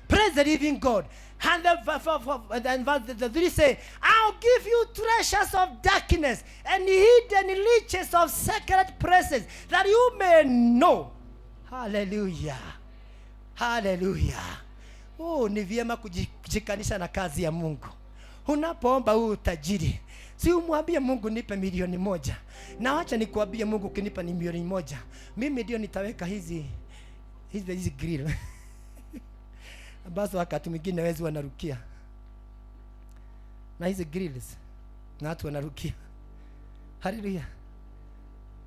Praise the living God. And the verse 3 say, I'll give you treasures of darkness and hidden riches of sacred places, that you may know. Hallelujah. Hallelujah. Oh, ni vyema kujikanisha na kazi ya Mungu. Unapoomba huu utajiri, si umwambie Mungu nipe 1,000,000. Na wacha nikuambie Mungu, ukinipa ni 1,000,000, mimi ndio nitaweka hizi grill ambazo wakati mwingine wezi wanarukia, na hizi grills na watu wanarukia. Haleluya.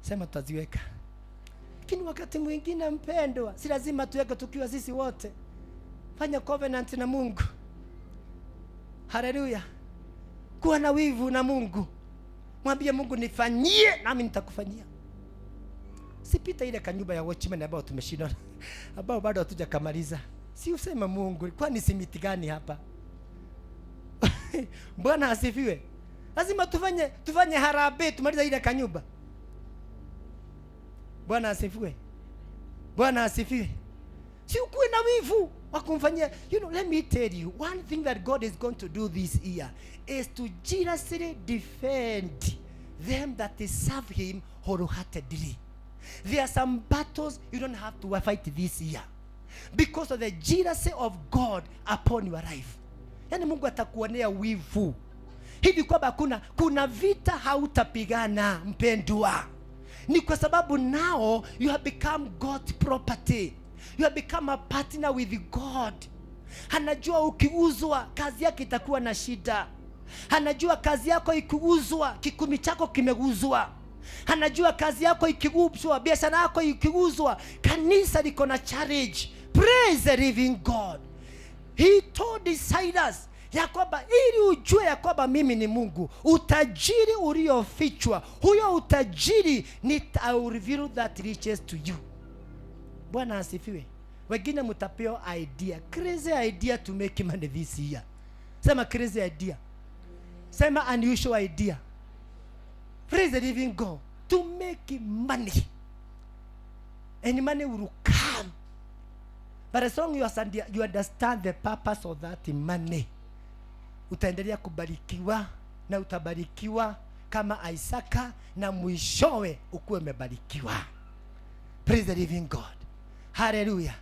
Sema tutaziweka. Lakini wakati mwingine mpendwa, si lazima tuweke tukiwa sisi wote. Fanya covenant na Mungu. Haleluya. Kuwa na wivu na Mungu. Mwambie Mungu nifanyie nami nitakufanyia. Sipita ile kanyumba ya watchman ambao tumeshindana, ambao bado hatujakamaliza. Si useme Mungu, kwani si miti gani hapa? Bwana asifiwe. Lazima tufanye harambee tumalize ile kanyumba. Bwana asifiwe. Bwana asifiwe. Si ukuwe na wivu wa kumfanyia. Let me tell you, one thing that God is going to do this year is to jealously defend them that serve him wholeheartedly. There are some battles you don't have to fight this year because of the jealousy of God upon your life. Yaani Mungu atakuonea wivu hivi kwamba kuna vita hautapigana, mpendwa. Ni kwa sababu now you have become God's property. You have become a partner with God. Anajua ukiuzwa kazi yake itakuwa na shida. Anajua kazi yako ikiuzwa, kikumi chako kimeuzwa. Anajua kazi yako ikiuzwa, biashara yako ikiuzwa, kanisa liko na challenge. Praise the living God. He told Cyrus ya kwamba ili ujue ya kwamba mimi ni Mungu, utajiri uliofichwa, huyo utajiri ni I will reveal that riches to you. Bwana asifiwe. Wengine mtapewa idea, crazy idea to make money this year. Sema crazy idea. Sema unusual idea. Praise the living God. To make money. And money will come. But as long as you understand the purpose of that money, utaendelea kubarikiwa na utabarikiwa kama Isaka na mwishowe ukuwe umebarikiwa. Praise the living God. Hallelujah.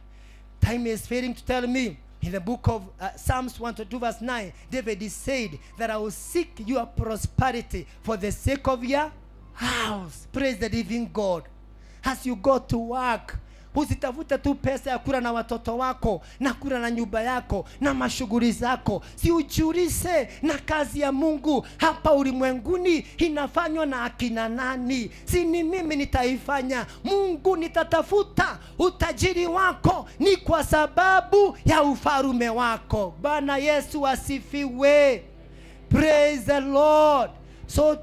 Time is failing to tell me. In the book of Psalms 122 verse 9, David said that I will seek your prosperity for the sake of your house. Praise the living God. As you go to work, usitafute tu pesa ya kula na watoto wako na kula na nyumba yako na mashughuli zako. Si ujiulize na kazi ya Mungu hapa ulimwenguni inafanywa na akina nani? Si ni mimi nitaifanya? Mungu, nitatafuta utajiri wako ni kwa sababu ya ufalume wako. Bwana Yesu asifiwe. Praise the Lord. So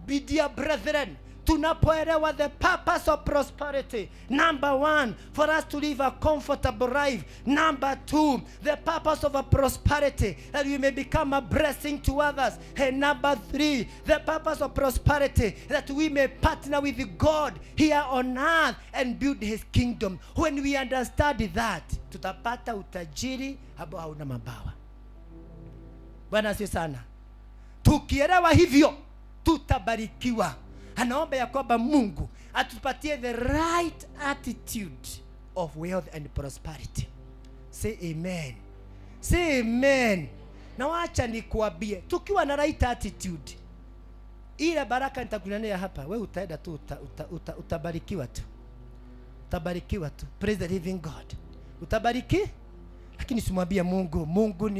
be dear brethren, tunapoelewa the purpose of prosperity, number one, for us to live a comfortable life. Number two, the purpose of a prosperity, that we may become a blessing to others. And number three, the purpose of prosperity, that we may partner with God here on earth and build his kingdom. When we understand that, tutapata utajiri ambao hauna mabawa. Bwana asifiwe sana. Tukielewa hivyo tutabarikiwa. Anaomba ya kwamba Mungu atupatie the right attitude of wealth and prosperity. Say amen. Say amen. Na wacha nikuambie, tukiwa na right attitude, ile baraka nitakunenea hapa, we utaenda tu utabarikiwa tu. Utabarikiwa tu. Praise the living God. Utabariki? Lakini simwambie Mungu, Mungu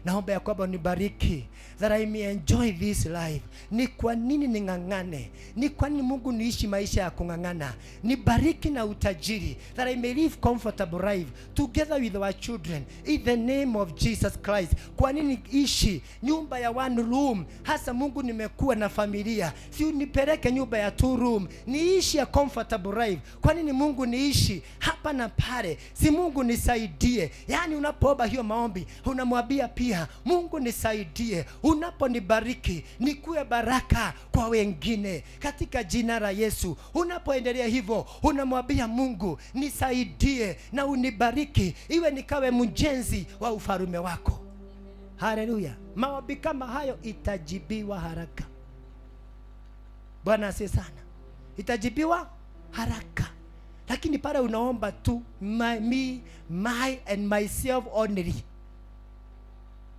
naomba ya kwamba unibariki that I may enjoy this life. Ni kwa nini ning'ang'ane? Ni kwa nini Mungu niishi maisha ya kung'ang'ana? Nibariki na utajiri that I may live comfortable life together with our children in the name of Jesus Christ. Kwa nini ishi nyumba ya one room? Hasa Mungu, nimekuwa na familia, si unipeleke nyumba ya two room, niishi ya comfortable life. Kwa nini Mungu niishi hapa na pale? Si Mungu nisaidie. Yaani unapoomba hiyo maombi unamwambia pia Mungu nisaidie, unaponibariki nikuwe baraka kwa wengine katika jina la Yesu. Unapoendelea hivyo unamwambia Mungu nisaidie na unibariki iwe nikawe mjenzi wa ufalume wako. Haleluya. Maombi kama hayo itajibiwa haraka. Bwana asifiwe sana. Itajibiwa haraka. Lakini pale unaomba tu my, me, my and myself only.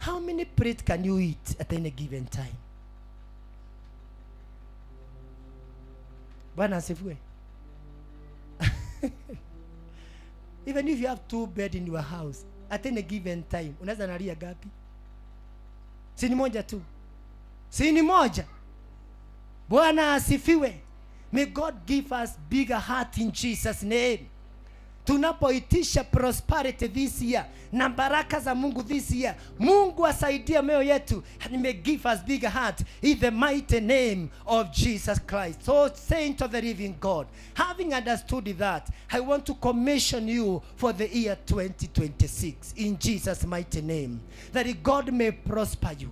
How many plates can you eat at any given time? Bwana asifiwe. Even if you have two bed in your house at any given time, unaweza nalia gapi? Si ni moja tu. Si ni moja. Bwana asifiwe. May God give us bigger heart in Jesus name. Tunapoitisha prosperity this year na baraka za Mungu this year, Mungu asaidie mioyo yetu and may give us bigger heart in the mighty name of Jesus Christ. So saint of the living God, having understood that, I want to commission you for the year 2026 in Jesus mighty name, that God may prosper you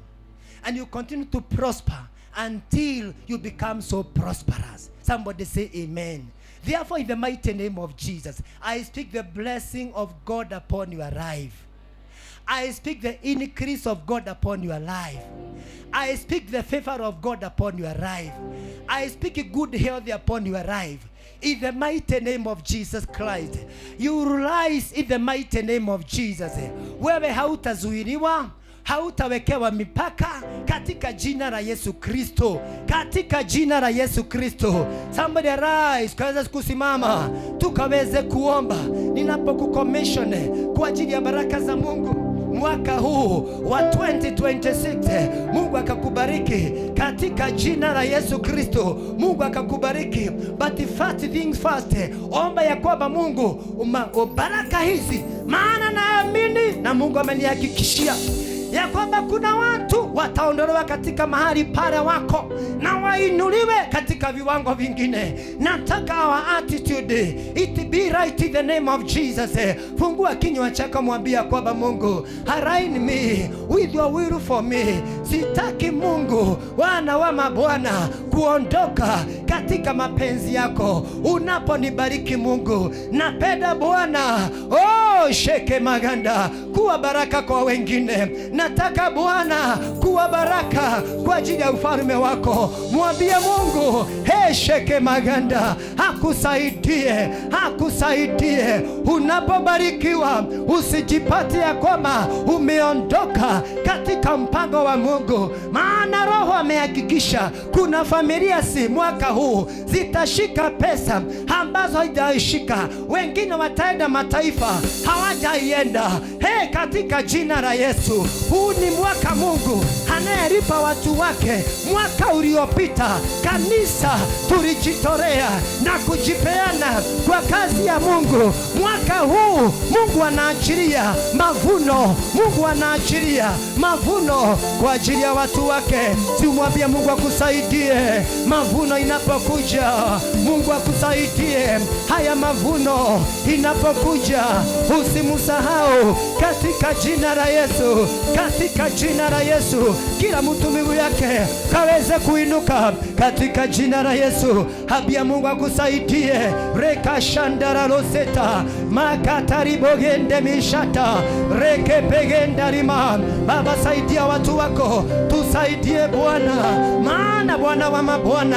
and you continue to prosper until you become so prosperous. Somebody say amen. Therefore, in the mighty name of Jesus, I speak the blessing of God upon your life. I speak the increase of God upon your life. I speak the favor of God upon your life. I speak good health upon your life. In the mighty name of Jesus Christ. You will rise in the mighty name of Jesus. Wewe hautazuiliwa, hautawekewa mipaka katika jina la Yesu Kristo. Katika jina la Yesu Kristo. Somebody arise, tukaweze kusimama, tukaweze kuomba. Ninapokucommission kwa ajili ya baraka za Mungu mwaka huu wa 2026, Mungu akakubariki katika jina la Yesu Kristo. Mungu akakubariki. But first things first, omba ya kwamba Mungu baraka hizi, maana naamini na Mungu amenihakikishia ya kwamba kuna watu wataondolewa katika mahali pale wako na wainuliwe katika viwango vingine. Nataka our attitude it be right in the name of Jesus. Fungua kinywa chako, mwambia kwamba Mungu, align me with your will for me. Sitaki Mungu, wana wa mabwana, kuondoka katika mapenzi yako. Unaponibariki Mungu, napenda Bwana, oh sheke maganda, kuwa baraka kwa wengine. Nataka Bwana kuwa baraka kwa ajili ya ufalme wako. Mwambie Mungu, he sheke maganda, akusaidie, akusaidie. Unapobarikiwa usijipate ya kwamba umeondoka katika mpango wa Mungu, maana Roho amehakikisha kuna familia si mwaka huu zitashika pesa ambazo hajaishika, wengine wataenda mataifa hawajaienda. He, katika jina la Yesu, huu ni mwaka Mungu anayelipa watu wake. Mwaka uliopita kanisa tulijitolea na kujipeana kwa kazi ya Mungu. Mwaka huu Mungu anaachilia mavuno, Mungu anaachilia mavuno kwa ajili ya watu wake. Si umwambie Mungu akusaidie mavuno inapokuja, Mungu akusaidie haya mavuno inapokuja, usimsahau katika jina la Yesu, katika jina la Yesu. Kila mtu miguu yake kaweze kuinuka katika jina la Yesu. Habia Mungu akusaidie. Reka shandara loseta makatari bogende mishata reke pegenda rima. Baba, saidia watu wako, tusaidie Bwana, maana Bwana wa mabwana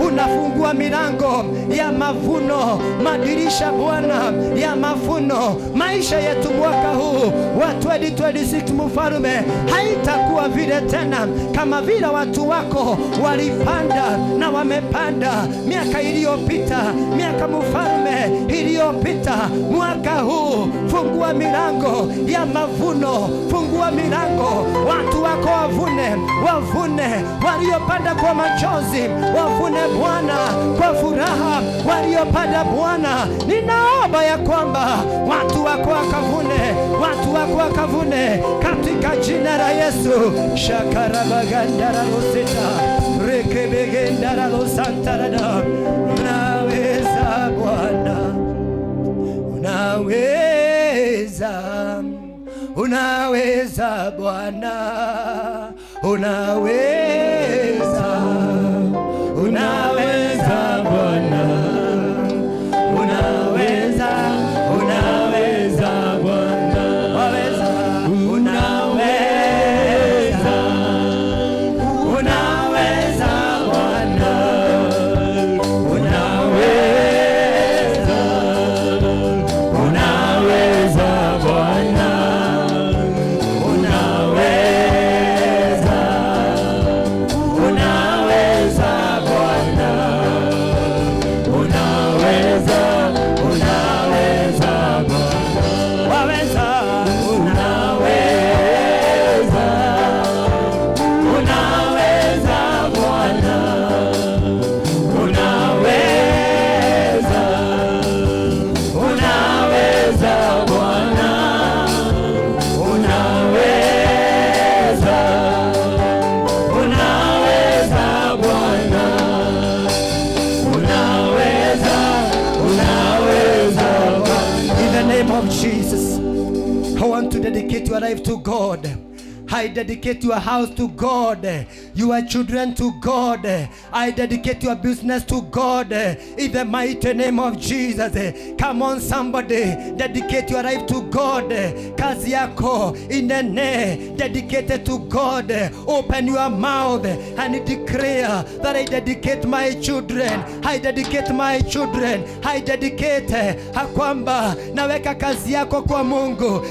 unafungua milango ya mavuno, madirisha Bwana ya mavuno. Maisha yetu mwaka huu wa 2026 mfalme, haitakuwa vile tena kama vile watu wako walipanda na wamepanda miaka iliyopita, miaka mfalme iliyopita. Mwaka huu fungua milango ya mavuno, fungua milango, watu wako wavune, wavune waliopanda kwa machozi, wavune Bwana kwa furaha, waliopanda Bwana, ninaomba ya kwamba watu wako wakavune, watu wako wakavune katika jina la Yesu. Shakarabagandara loseta rekebegendara losantarada. Unaweza Bwana, unaweza, unaweza Bwana, unaweza, unaweza Bwana, unaweza, unaweza Bwana, waweza, unaweza, unaweza Bwana, unaweza, unaweza Bwana, unaweza, unaweza Bwana, unaweza, unaweza Bwana, waweza, unaweza, unaweza Bwana, unaweza, unaweza Bwana, unaweza, unaweza Bwana, unaweza, unaweza Bwana. In the name of Jesus, I want to dedicate your life to God. I dedicate your house to God, your children to God. I dedicate your business to God in the mighty name of Jesus. Come on somebody, dedicate your life to God. Kazi yako inene, dedicate to God. Open your mouth and declare that I dedicate my children, I dedicate my children, I dedicate kwamba naweka kazi yako kwa Mungu.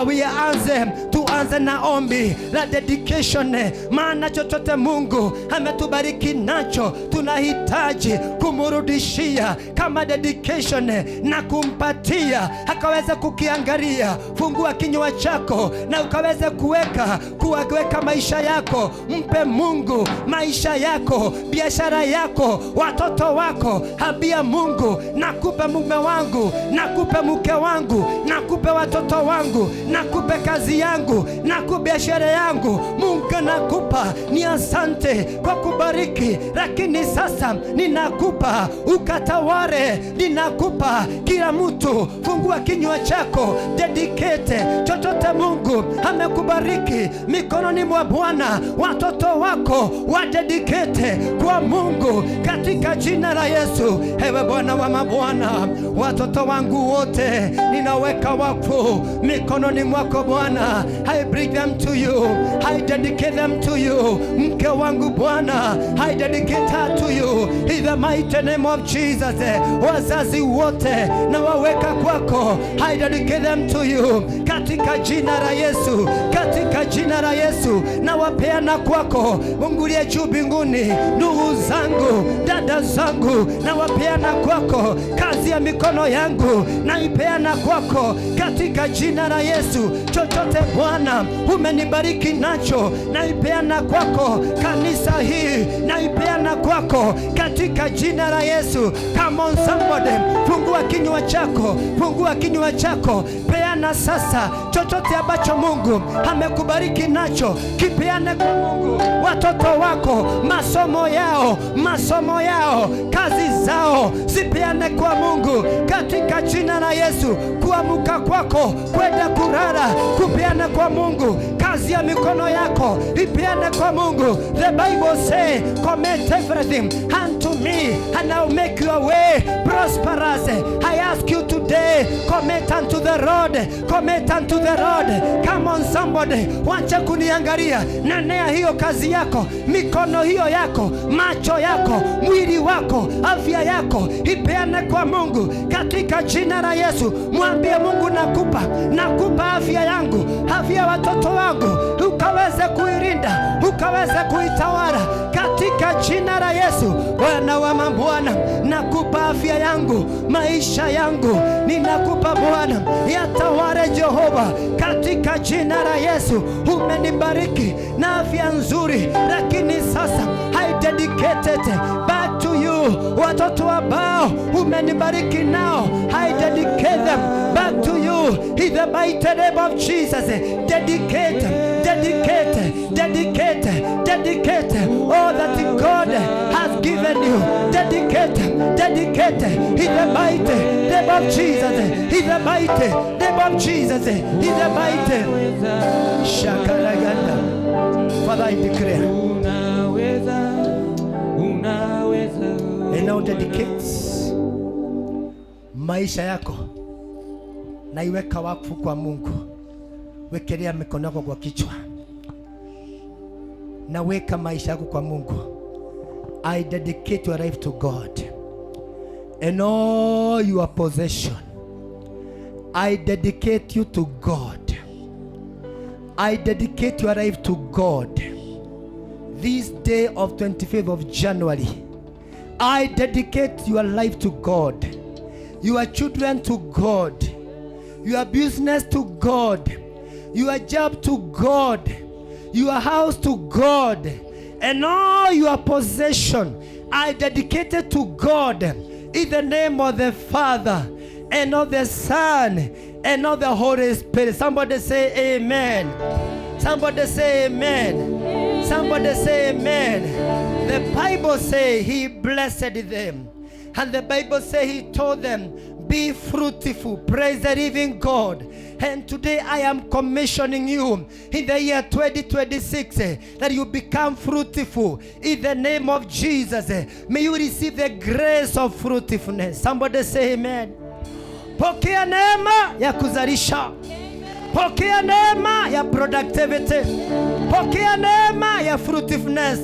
We anze, tuanze na ombi la dedication, maana chochote Mungu ametubariki nacho tunahitaji kumrudishia kama dedication na kumpatia akaweza kukiangalia. Fungua kinywa chako na ukaweze kuweka maisha yako. Mpe Mungu maisha yako, biashara yako, watoto wako. Ambia Mungu, nakupe mume wangu, nakupe mke wangu, nakupe watoto wangu, nakupe kazi yangu, nakupe biashara yangu. Mungu nakupa, ni asante kwa kubariki, lakini sasa ninakupa ukataware, ninakupa kila mtu. Fungua kinywa chako, dedicate chochote Mungu amekubariki mikononi mwa Bwana. Watoto wako wadedicate kwa Mungu katika jina la Yesu. Ewe Bwana wa mabwana, watoto wangu wote ninaweka wakfu mikononi mwako Bwana. I bring them to you, I dedicate them to you. Mke wangu Bwana, I dedicate her to you in the mighty name of Jesus. Wazazi wote nawaweka kwako, I dedicate them to you katika jina la Yesu, katika jina la Yesu nawapeana kwako. Mungu uliye juu mbinguni, ndugu zangu, dada zangu nawapeana kwako. Kazi ya mikono yangu naipeana kwako katika jina la Yesu. Chochote Bwana umenibariki nacho naipeana kwako. Kanisa hii naipeana kwako katika jina la Yesu. Come on somebody, fungua kinywa chako, fungua kinywa chako, peana sasa chochote ambacho Mungu amekubariki nacho, kipeane kwa Mungu. Watoto wako, masomo yao, masomo yao, kazi zao, zipeane kwa Mungu katika jina la Yesu. Kuamuka kwako, kwenda kulala, kupeana kwa Mungu. Kazi ya mikono yako ipeane kwa Mungu. The Bible say, commit everything unto me and I'll make your way prosperous. I ask you today, commit unto the Lord, commit unto the Lord. Come on somebody, wacha kuniangalia. Nenea hiyo kazi yako, mikono hiyo yako, macho yako, mwili wako, afya yako, ipeane kwa Mungu katika jina la Yesu. Mwambie Mungu, nakupa, nakupa afya yangu, afya ya watoto wangu, ukaweze kuilinda, ukaweze kuitawala katika jina la Yesu. Bwana wa mabwana, nakupa afya yangu, maisha yangu, ninakupa Bwana, yatawale Jehova katika jina la Yesu. Umenibariki na afya nzuri, lakini sasa I dedicate it back to you. Watoto ambao umenibariki nao, I dedicate them back to you in the mighty name of Jesus. Dedicate, dedicate, dedicate, dedicate all that God has given you. Dedicate, dedicate in the mighty name of Jesus. In the mighty name of Jesus. In the mighty Shakaraganda. Father, I declare Unaweza, unaweza. And now dedicate maisha yako, naiweka wakfu kwa Mungu. Wekelea mikono yako kwa kichwa, naweka maisha yako kwa Mungu. I dedicate your life to God and all your possession. I dedicate you to God. I dedicate your life to God. This day of 25th of January, I dedicate your life to God, your children to God, your business to God, your job to God, your house to God, and all your possession I dedicate it to God in the name of the Father and of the Son and of the Holy Spirit. Somebody say amen. Somebody say amen. Somebody say amen. The Bible say he blessed them. And the Bible say he told them, be fruitful. Praise the living God. And today I am commissioning you in the year 2026 that you become fruitful in the name of Jesus. May you receive the grace of fruitfulness. Somebody say amen. Pokea neema ya kuzalisha. Pokea neema ya productivity. Pokea neema ya fruitfulness.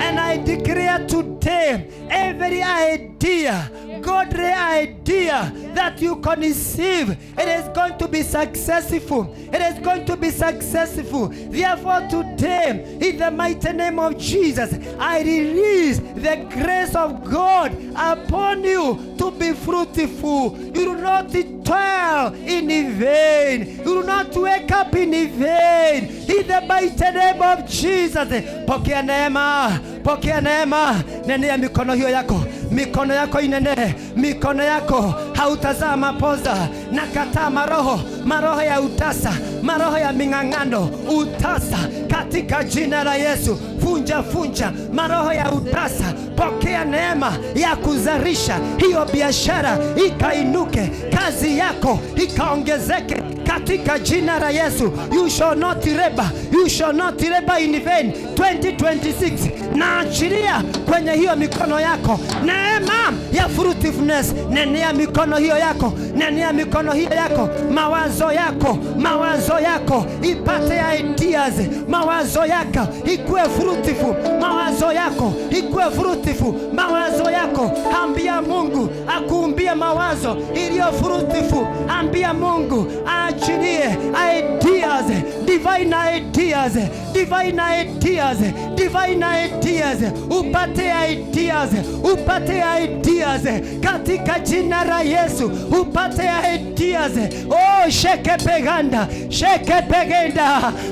And I declare today, every idea, godly idea that you conceive, it is going to be successful. It is going to be successful. Therefore, today, in the mighty name of Jesus, I release the grace of God upon you to be fruitful. You do not toil in vain. You do not wake up in vain. In the mighty name of Jesus. Pokea neema, pokea neema. Nenea mikono hiyo yako, mikono yako inene, mikono yako hautazaa mapoza. Nakataa maroho, maroho ya utasa, maroho ya ming'ang'ano, utasa katika jina la Yesu. Funja funja maroho ya utasa. Pokea neema ya kuzalisha hiyo biashara ikainuke, kazi yako ikaongezeke katika jina la Yesu. You shall not labor, you shall not labor in vain. 2026 naachilia kwenye hiyo mikono yako neema ya fruitfulness. Nenea mikono hiyo yako, nenea mikono hiyo yako, mawazo yako, mawazo yako ipate ideas, mawazo yako ikuwe fruitful, mawazo yako ikuwe fruitful, mawazo yako. Ambia Mungu akuumbie mawazo iliyo fruitful. Ambia Mungu aachilie ideas, divine ideas, divine ideas, divine ideas, upate ideas, upate ideas katika jina la Yesu, upate ideas. Oh, sheke peganda, sheke pegenda,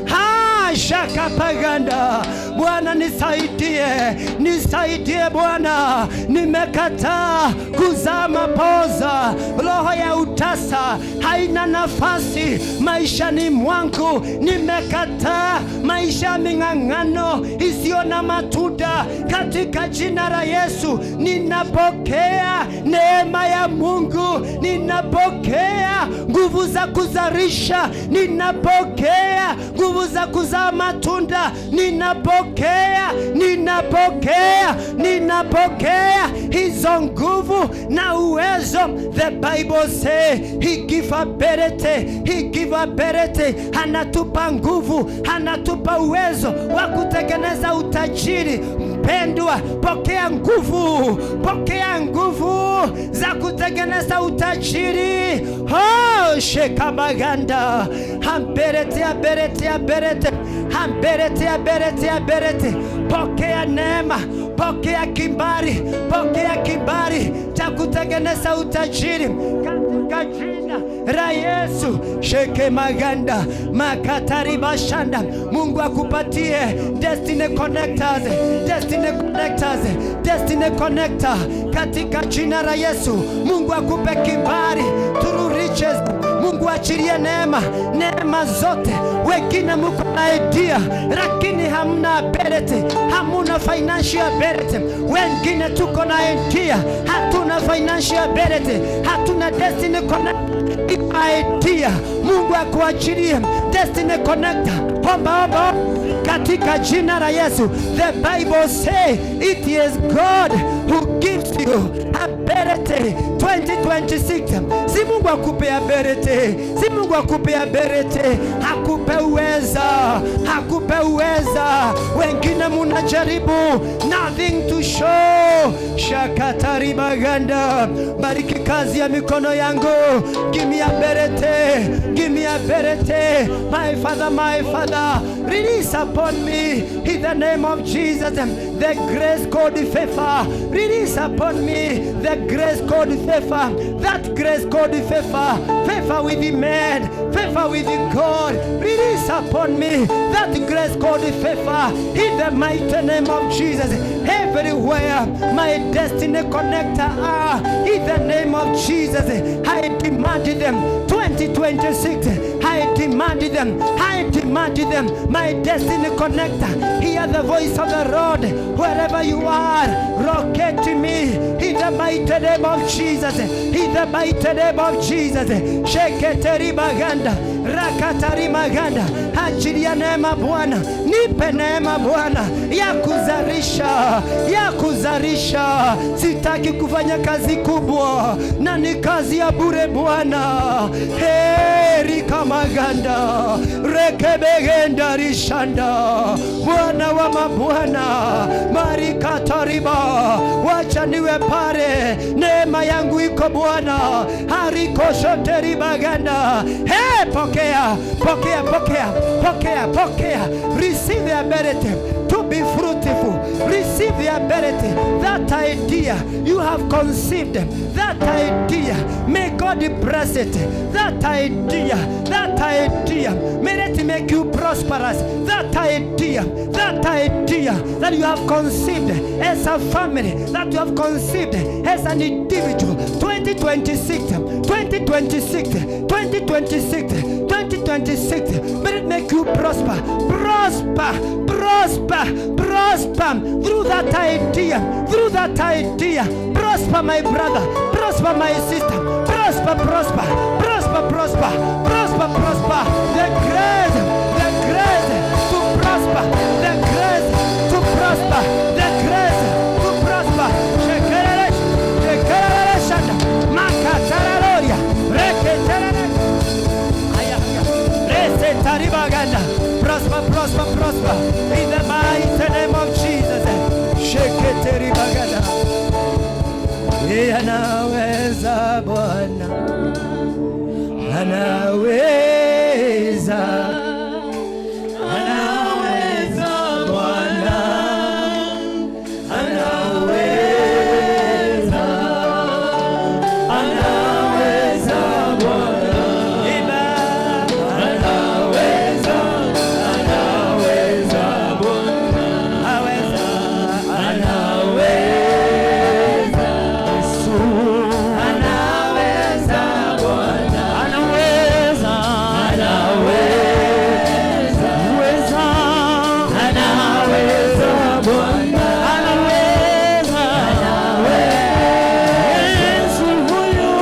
ha shaka paganda. Bwana nisaidie, nisaidie Bwana, nimekataa kuzaa mapoza. Roho ya utasa haina nafasi maishani mwangu. Nimekataa maisha ya ming'ang'ano isiyo na matunda katika jina la Yesu. Ninapokea neema ya Mungu, ninapokea nguvu za kuzalisha, ninapokea nguvu za kuzaa matunda, ninapokea, ninapokea, ninapokea hizo nguvu na uwezo. The Bible say he give ability, he give ability. Anatupa nguvu, anatupa uwezo wa kutengeneza utajiri. Mpendwa, pokea nguvu, pokea nguvu za kutengeneza utajiri. Oh, shekamaganda amberete aberete aberete amberete aberete aberete. Pokea neema, pokea kibali, pokea kibali cha kutengeneza utajiri katika jina la Yesu. Sheke maganda makatari bashanda. Mungu akupatie destiny connectors, destiny connectors, destiny connector katika jina la Yesu. Mungu akupe kibali through riches. Mungu achilie neema, neema zote. Wengine muko na idea lakini hamna ability, hamuna financial ability. Wengine tuko na idea, hatuna financial ability, hatuna destiny connect idea. Mungu akuachilie destiny connector. Omba, omba katika jina la Yesu. The Bible say it is God who gives you ability. 2026 si Mungu akupe ability, si Mungu akupe ability, akupe uweza, akupe uweza. Wengine munajaribu, nothing to show. Shakatari maganda, bariki kazi ya mikono yangu. Give me ability, give me ability. My Father, my Father, release upon me in the name of Jesus the grace called favor. Release upon me the grace called favor. That grace called favor, favor with the man, favor with the God. Release upon me that grace called favor in the mighty name of Jesus. Everywhere my destiny connector are, in the name of Jesus, I demand them. 2026, I demand them. I demand them. My destiny connector, hear the voice of the Lord wherever you are. Locate me in the mighty name of Jesus. In the mighty name of Jesus. Sheketeri maganda, rakatari maganda. Achilia neema Bwana, nipe neema Bwana ya kuzalisha, ya kuzalisha. Sitaki kufanya kazi kubwa na ni kazi ya bure Bwana. Heri kamaganda rekebegenda rishanda, Bwana wa mabwana, marikatariba, wacha niwe pale, neema yangu iko Bwana, harikoshoteribaganda. Hey, pokea, pokea, pokea, pokea, pokea. Receive the ability to be fruitful. Receive the ability, that idea you have conceived, that idea, may God bless it. That idea, that idea, may it make you prosperous. That idea, that idea that you have conceived as a family, that you have conceived as an individual. 2026, 2026, 2026, 2026, may it make you prosper, prosper, prosper, prosper through that idea, through that idea. Prosper my brother, prosper my sister, prosper, prosper, prosper, prosper, prosper, prosper. The grace to prosper, the grace to prosper, the grace to prosper. Shekerere, shekerere shanda, makatararoria, reketerere. Aya, resetaribaganda. Prosper, prosper, prosper in the mighty name of Jesus. Sheketeribaganda. Yeye anaweza Bwana, anaweza, anaweza Bwana, anaweza, anaweza Bwana, Iba, anaweza, anaweza Bwana, aweza, anaweza Yesu, anaweza Bwana, Anaweza, anaweza, weza, anaweza Bwana, anaweza, Yesu huyu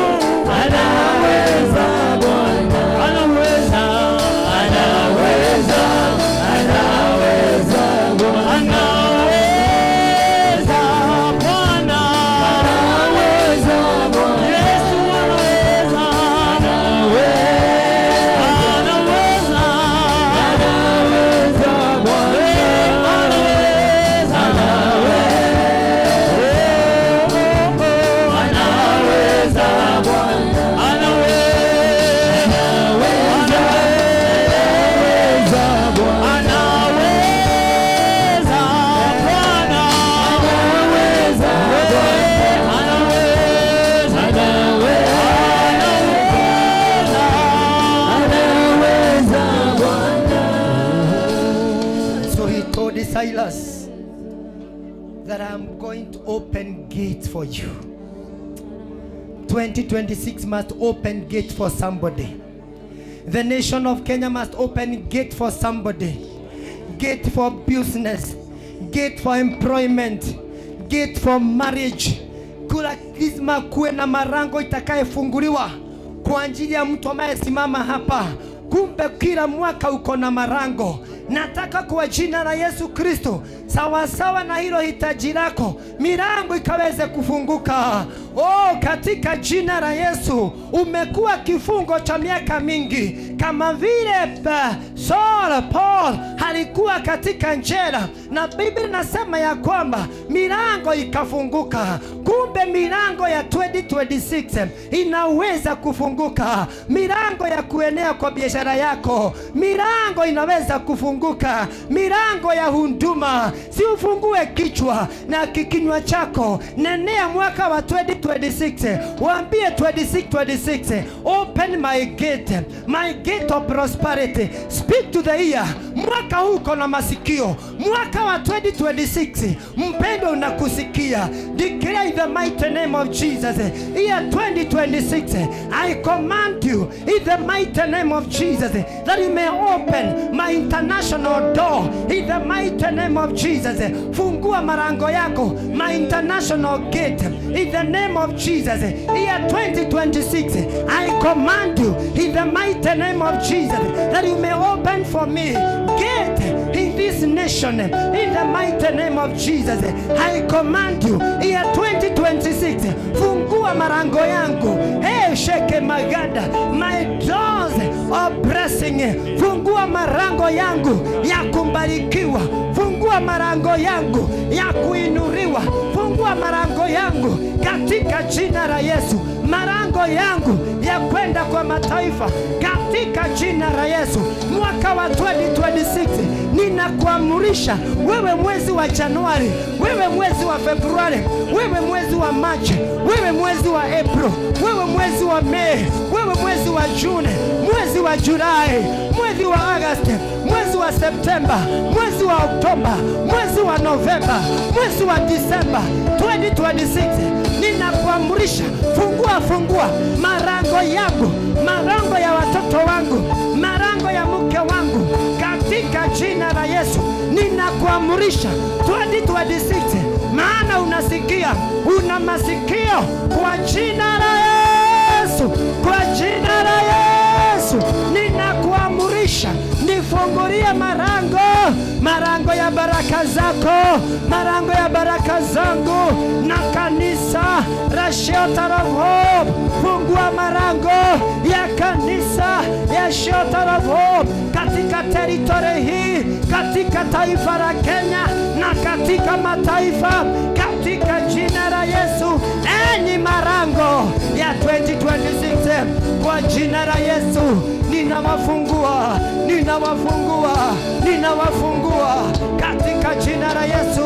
anaweza Bwana, anaweza, anaweza, anaweza Bwana, anaweza Bwana, anaweza Bwana, Yesu anaweza, anaweza, anaweza Bwana, anaweza, anaweza Bwana, anaweza, anaweza Bwana, anaweza Bwana, anaweza Bwana, anaweza, anaweza Bwana. So he told Silas that I'm going to open gates for you. 2026 must open gate for somebody. The nation of Kenya must open gate for somebody. Gate for business, gate for employment, gate for marriage. Kula lazima kuwe na marango itakayefunguliwa kwa ajili ya mtu anayesimama hapa. Kumbe kila mwaka uko na marango. Nataka kwa jina la Yesu Kristo, sawasawa na hilo hitaji lako, milango ikaweze kufunguka. Oh, katika jina la Yesu. Umekuwa kifungo cha miaka mingi, kama vile Saul Paul alikuwa katika njera, na Biblia inasema ya kwamba milango ikafunguka. Kumbe milango ya 2026 inaweza kufunguka, milango ya kuenea kwa biashara yako, milango inaweza kufunguka, milango ya huduma. Si ufungue kichwa na kikinywa chako, nenea mwaka wa 2026, waambie 2626, open my gate, my gate of prosperity. Speak to the year. Mwaka huu uko na masikio, mwaka wa 2026 mpendo unakusikia. Declare in the mighty name of Jesus, year 2026, I command you in the mighty name of Jesus that you may open my international door in the mighty name of Jesus. Fungua marango yako, my international gate in the name of Jesus. Year 2026, I command you in the mighty name of Jesus that you may open for me gate in this nation in the mighty name of Jesus. I command you year 2026, fungua marango yangu. Hey, sheke maganda, my doors of blessing. Fungua marango yangu ya kumbarikiwa, fungua marango yangu ya kuinuriwa, fungua marango yangu katika jina la Yesu, marango yangu ya kwenda kwa mataifa katika jina la Yesu. Mwaka wa 2026 ninakuamurisha wewe, mwezi wa Januari, wewe mwezi wa Februari, wewe mwezi wa Machi, wewe mwezi wa April, wewe mwezi wa Mei, wewe mwezi wa Juni, mwezi wa Julai, mwezi wa Agosti, mwezi wa Septemba, mwezi wa Oktoba, mwezi wa Novemba, mwezi wa Disemba 2026, ninakuamrisha fungua, fungua marango yangu, marango ya watoto wangu, marango ya mke wangu katika jina la Yesu. Ninakuamrisha 2026, maana unasikia, una masikio, kwa jina la Yesu, kwa jina la Yesu ninakuamrisha nifungulie marango, marango ya baraka zako, marango ya baraka zangu na kanisa la Shelter of Hope. Fungua marango ya kanisa ya Shelter of Hope katika teritori hii, katika taifa la Kenya na katika mataifa, katika jina la Yesu. Enyi marango ya 2026, kwa jina la Yesu ninawafungua, ninawafungua, ninawafungua katika jina la Yesu.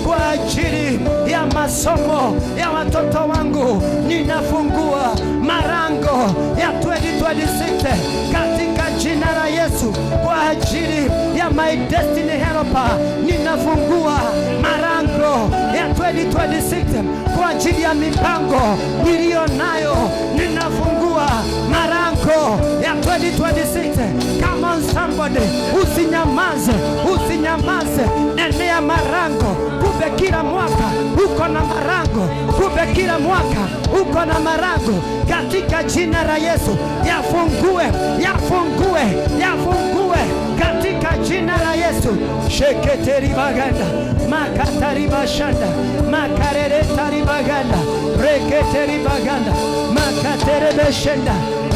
Kwa ajili ya masomo ya watoto wangu ninafungua marango ya 2026 katika jina la Yesu. Kwa ajili ya my destiny helper ninafungua marango ya 2026. Kwa ajili ya mipango niliyo nayo ninafungua marango ya 2026. Come on somebody, usinyamaze, usinyamaze, nenea marango. Kumbe kila mwaka uko na marango, kumbe kila mwaka uko na marango katika jina la Yesu. Yafungue, yafungue, yafungue katika jina la Yesu. Sheketeri baganda, makatari bashanda, makareretari baganda, reketeri baganda, makatere beshenda,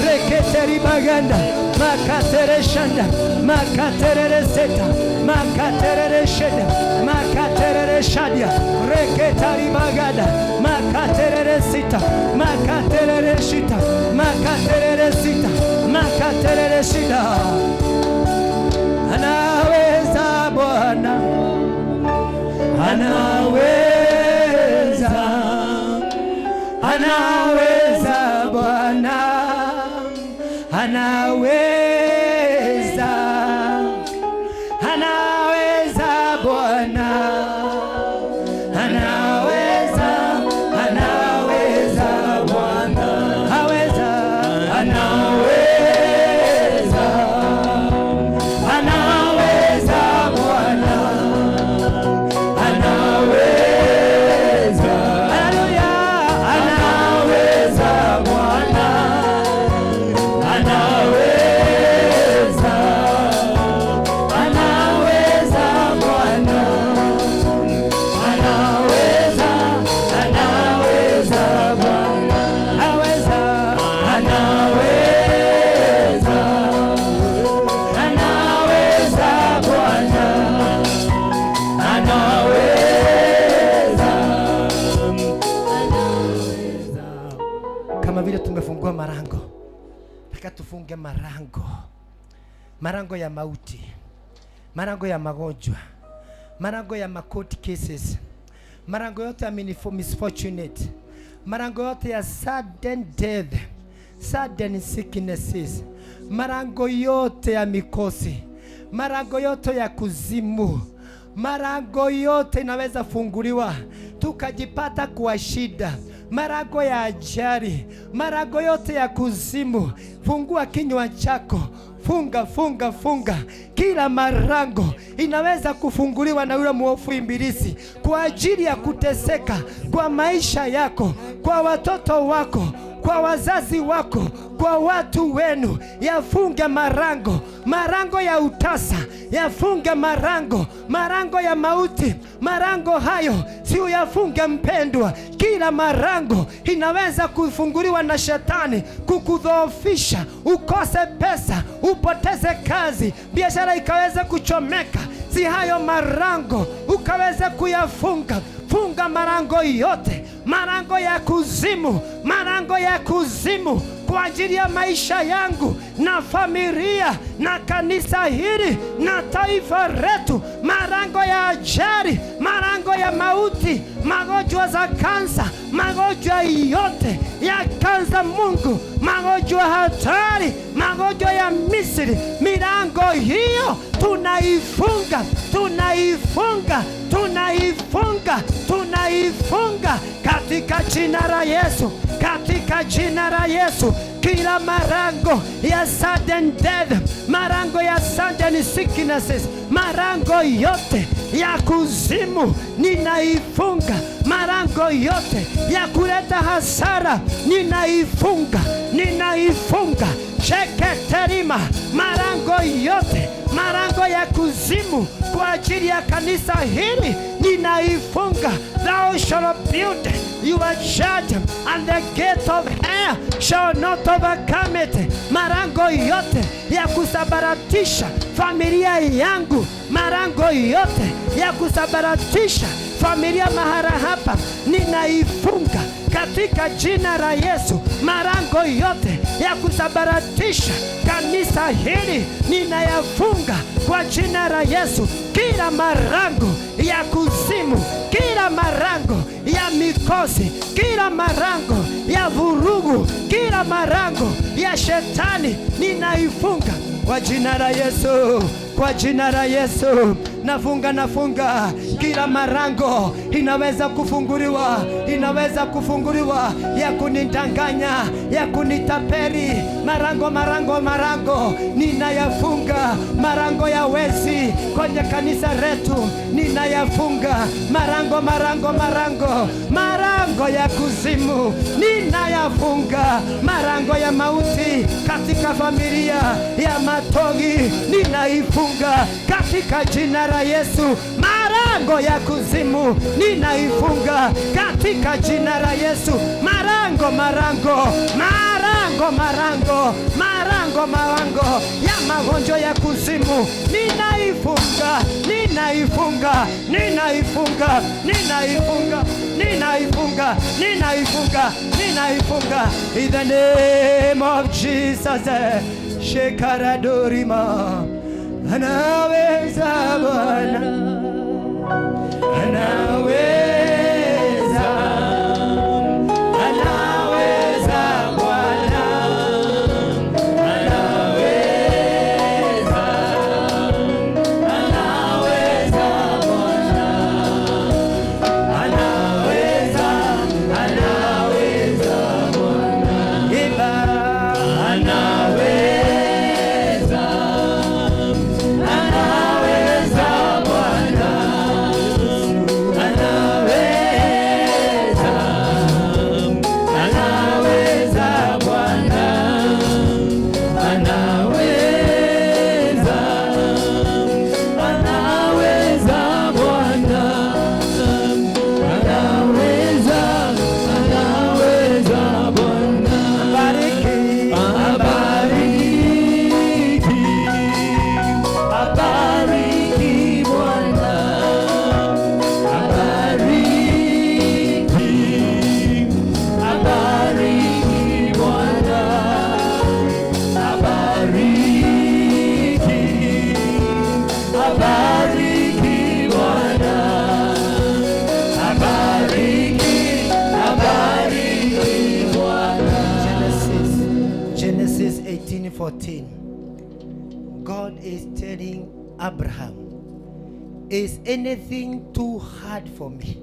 reketeri baganda, makatere shanda, makatere seta, makatere shenda, makatere shadia, reketari baganda, makatere sita, makatere shita, makatere sita, makatere shida. Anaweza Bwana, anaweza, anaweza Bwana, anaweza, anaweza Bwana, anaweza, anaweza Bwana, aweza, anaweza, anaweza Bwana, anaweza, haleluya, anaweza Bwana, anaweza, anaweza Bwana, anaweza, anaweza Bwana, aweza, anaweza, anaweza Bwana, anaweza. Kama vile tumefungua marango, nataka tufunge marango, marango ya mauti, marango ya magonjwa, marango ya court cases, marango yote ya misfortunate, marango yote ya sudden death, sudden sicknesses, marango yote ya mikosi, Marango yote ya kuzimu, marango yote inaweza funguliwa tukajipata kwa shida, marango ya ajali, marango yote ya kuzimu. Fungua kinywa chako, funga, funga, funga. Kila marango inaweza kufunguliwa na yule mwofu ibilisi kwa ajili ya kuteseka kwa maisha yako, kwa watoto wako, kwa wazazi wako, kwa watu wenu. Yafunge marango, marango ya utasa, yafunge marango, marango ya mauti, marango hayo si uyafunge mpendwa. Kila marango inaweza kufunguliwa na shetani kukudhoofisha, ukose pesa, upoteze kazi, biashara ikaweza kuchomeka. Si hayo marango ukaweza kuyafunga. Funga marango yote, marango ya kuzimu, marango ya kuzimu kwa ajili ya maisha yangu na familia na kanisa hili na taifa letu, marango ya ajali, marango ya mauti, magonjwa za kansa, magonjwa yote ya kansa, Mungu, magonjwa hatari, magonjwa ya Misri, milango hiyo tunaifunga, tunaifunga, tunaifunga, tunaifunga katika jina la Yesu, katika jina la Yesu. Kila marango ya sudden death, marango ya sudden sicknesses, marango yote ya kuzimu ninaifunga, marango yote ya kuleta hasara ninaifunga, ninaifunga. Sheketerima, marango yote, marango ya kuzimu kwa ajili ya kanisa hili ninaifunga. Thou shalt build your church and the gate of hell shall not overcome it. Marango yote ya kusabaratisha familia yangu, marango yote ya kusabaratisha familia mahara hapa ninaifunga katika jina la Yesu. Marango yote ya kusabaratisha kanisa hili ninayafunga kwa jina la Yesu. Kila marango ya kuzimu, kila marango ya mikosi, kila marango ya vurugu, kila marango ya shetani ninaifunga kwa jina la Yesu, kwa jina la Yesu. Nafunga, nafunga kila marango inaweza kufunguliwa, inaweza kufunguliwa ya kunidanganya, ya kunitaperi. Marango, marango, marango ninayafunga. Marango ya wezi kwenye kanisa letu ninayafunga. Marango, marango, marango, marango ya kuzimu ninayafunga. Marango ya mauti katika familia ya Matogi ninaifunga katika jina la Yesu. Marango ya kuzimu ninaifunga katika jina la Yesu. Marango, marango, marango, marango, marango, marango ya magonjwa ya kuzimu ninaifunga, ninaifunga, ninaifunga, ninaifunga, ninaifunga, ninaifunga, ninaifunga in the name of Jesus. Shekaradorima, anaweza Bwana, anaweza, anaweza Bwana, anaweza, anaweza Bwana, anaweza, anaweza Bwana, imba, anaweza, anaweza Bwana, anaweza, anaweza Bwana, anaweza, anaweza Bwana, anaweza, anaweza Bwana, bariki, abariki, abariki Bwana, abariki, abariki Bwana, abariki, abariki Bwana, abariki, abariki Bwana. Genesis 18:14. God is telling Abraham, "Is anything too hard for me?"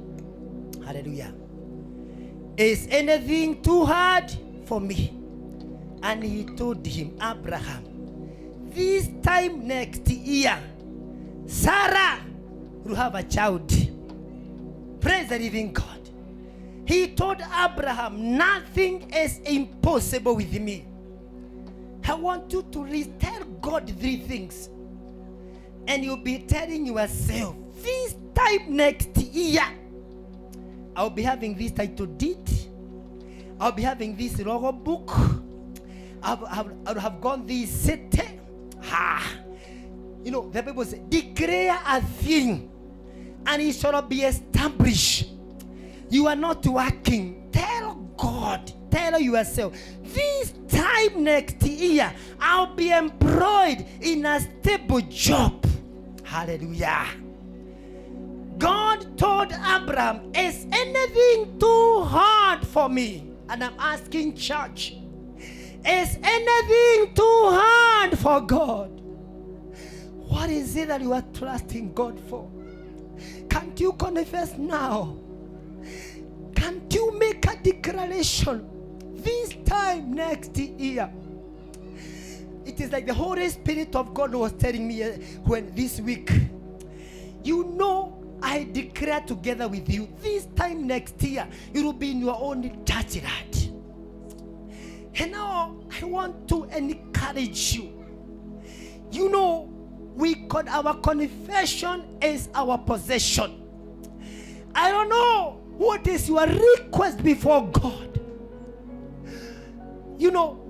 Hallelujah. "Is anything too hard for me?" And he told him, "Abraham, this time next year, Sarah will have a child." Praise the living God. He told Abraham, "Nothing is impossible with me." I want you to tell God three things. And you'll be telling yourself, "This time next year, I'll be having this title deed. I'll be having this logo book. I'll have gone this city." Ha! The Bible says, "Declare a thing, and it shall be established." You are not working. Tell God, tell yourself, "This time next year, I'll be employed in a stable job." Hallelujah. God told Abraham, "Is anything too hard for me?" And I'm asking, church, is anything too hard for God? What is it that you are trusting God for? Can't you confess now? Can't you make a declaration this time next year? It is like the Holy Spirit of God was telling me when this week, I declare together with you, this time next year, you will be in your own church yard. And now I want to encourage you. Our confession is our possession. I don't know what is your request before God.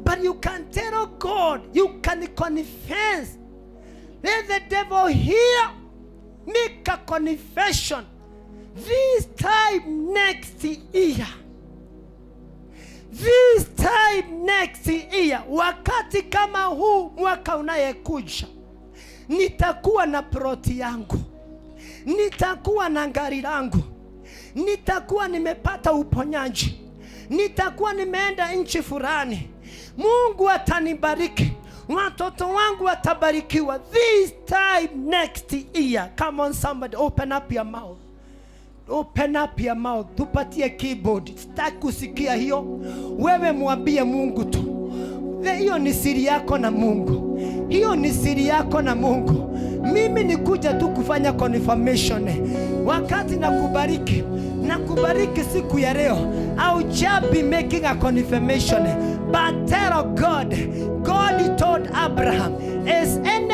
But you can tell God, you can confess. Let the devil hear. Make a confession. This time next year. This time next year. Wakati kama huu mwaka unayekuja, nitakuwa na ploti yangu, nitakuwa na gari langu, nitakuwa nimepata uponyaji, nitakuwa nimeenda nchi fulani, Mungu atanibariki, watoto wangu watabarikiwa. This time next year. Come on, somebody, open up your mouth. Open up your mouth. Tupatie keyboard. Sitaki kusikia hiyo. Wewe mwambie Mungu tu. Hiyo ni siri yako na Mungu. Hiyo ni siri yako na Mungu. Mimi ni kuja tu kufanya confirmation. Wakati nakubariki siku ya leo, I'll just be making a confirmation. But tell God, God told Abraham, "Is any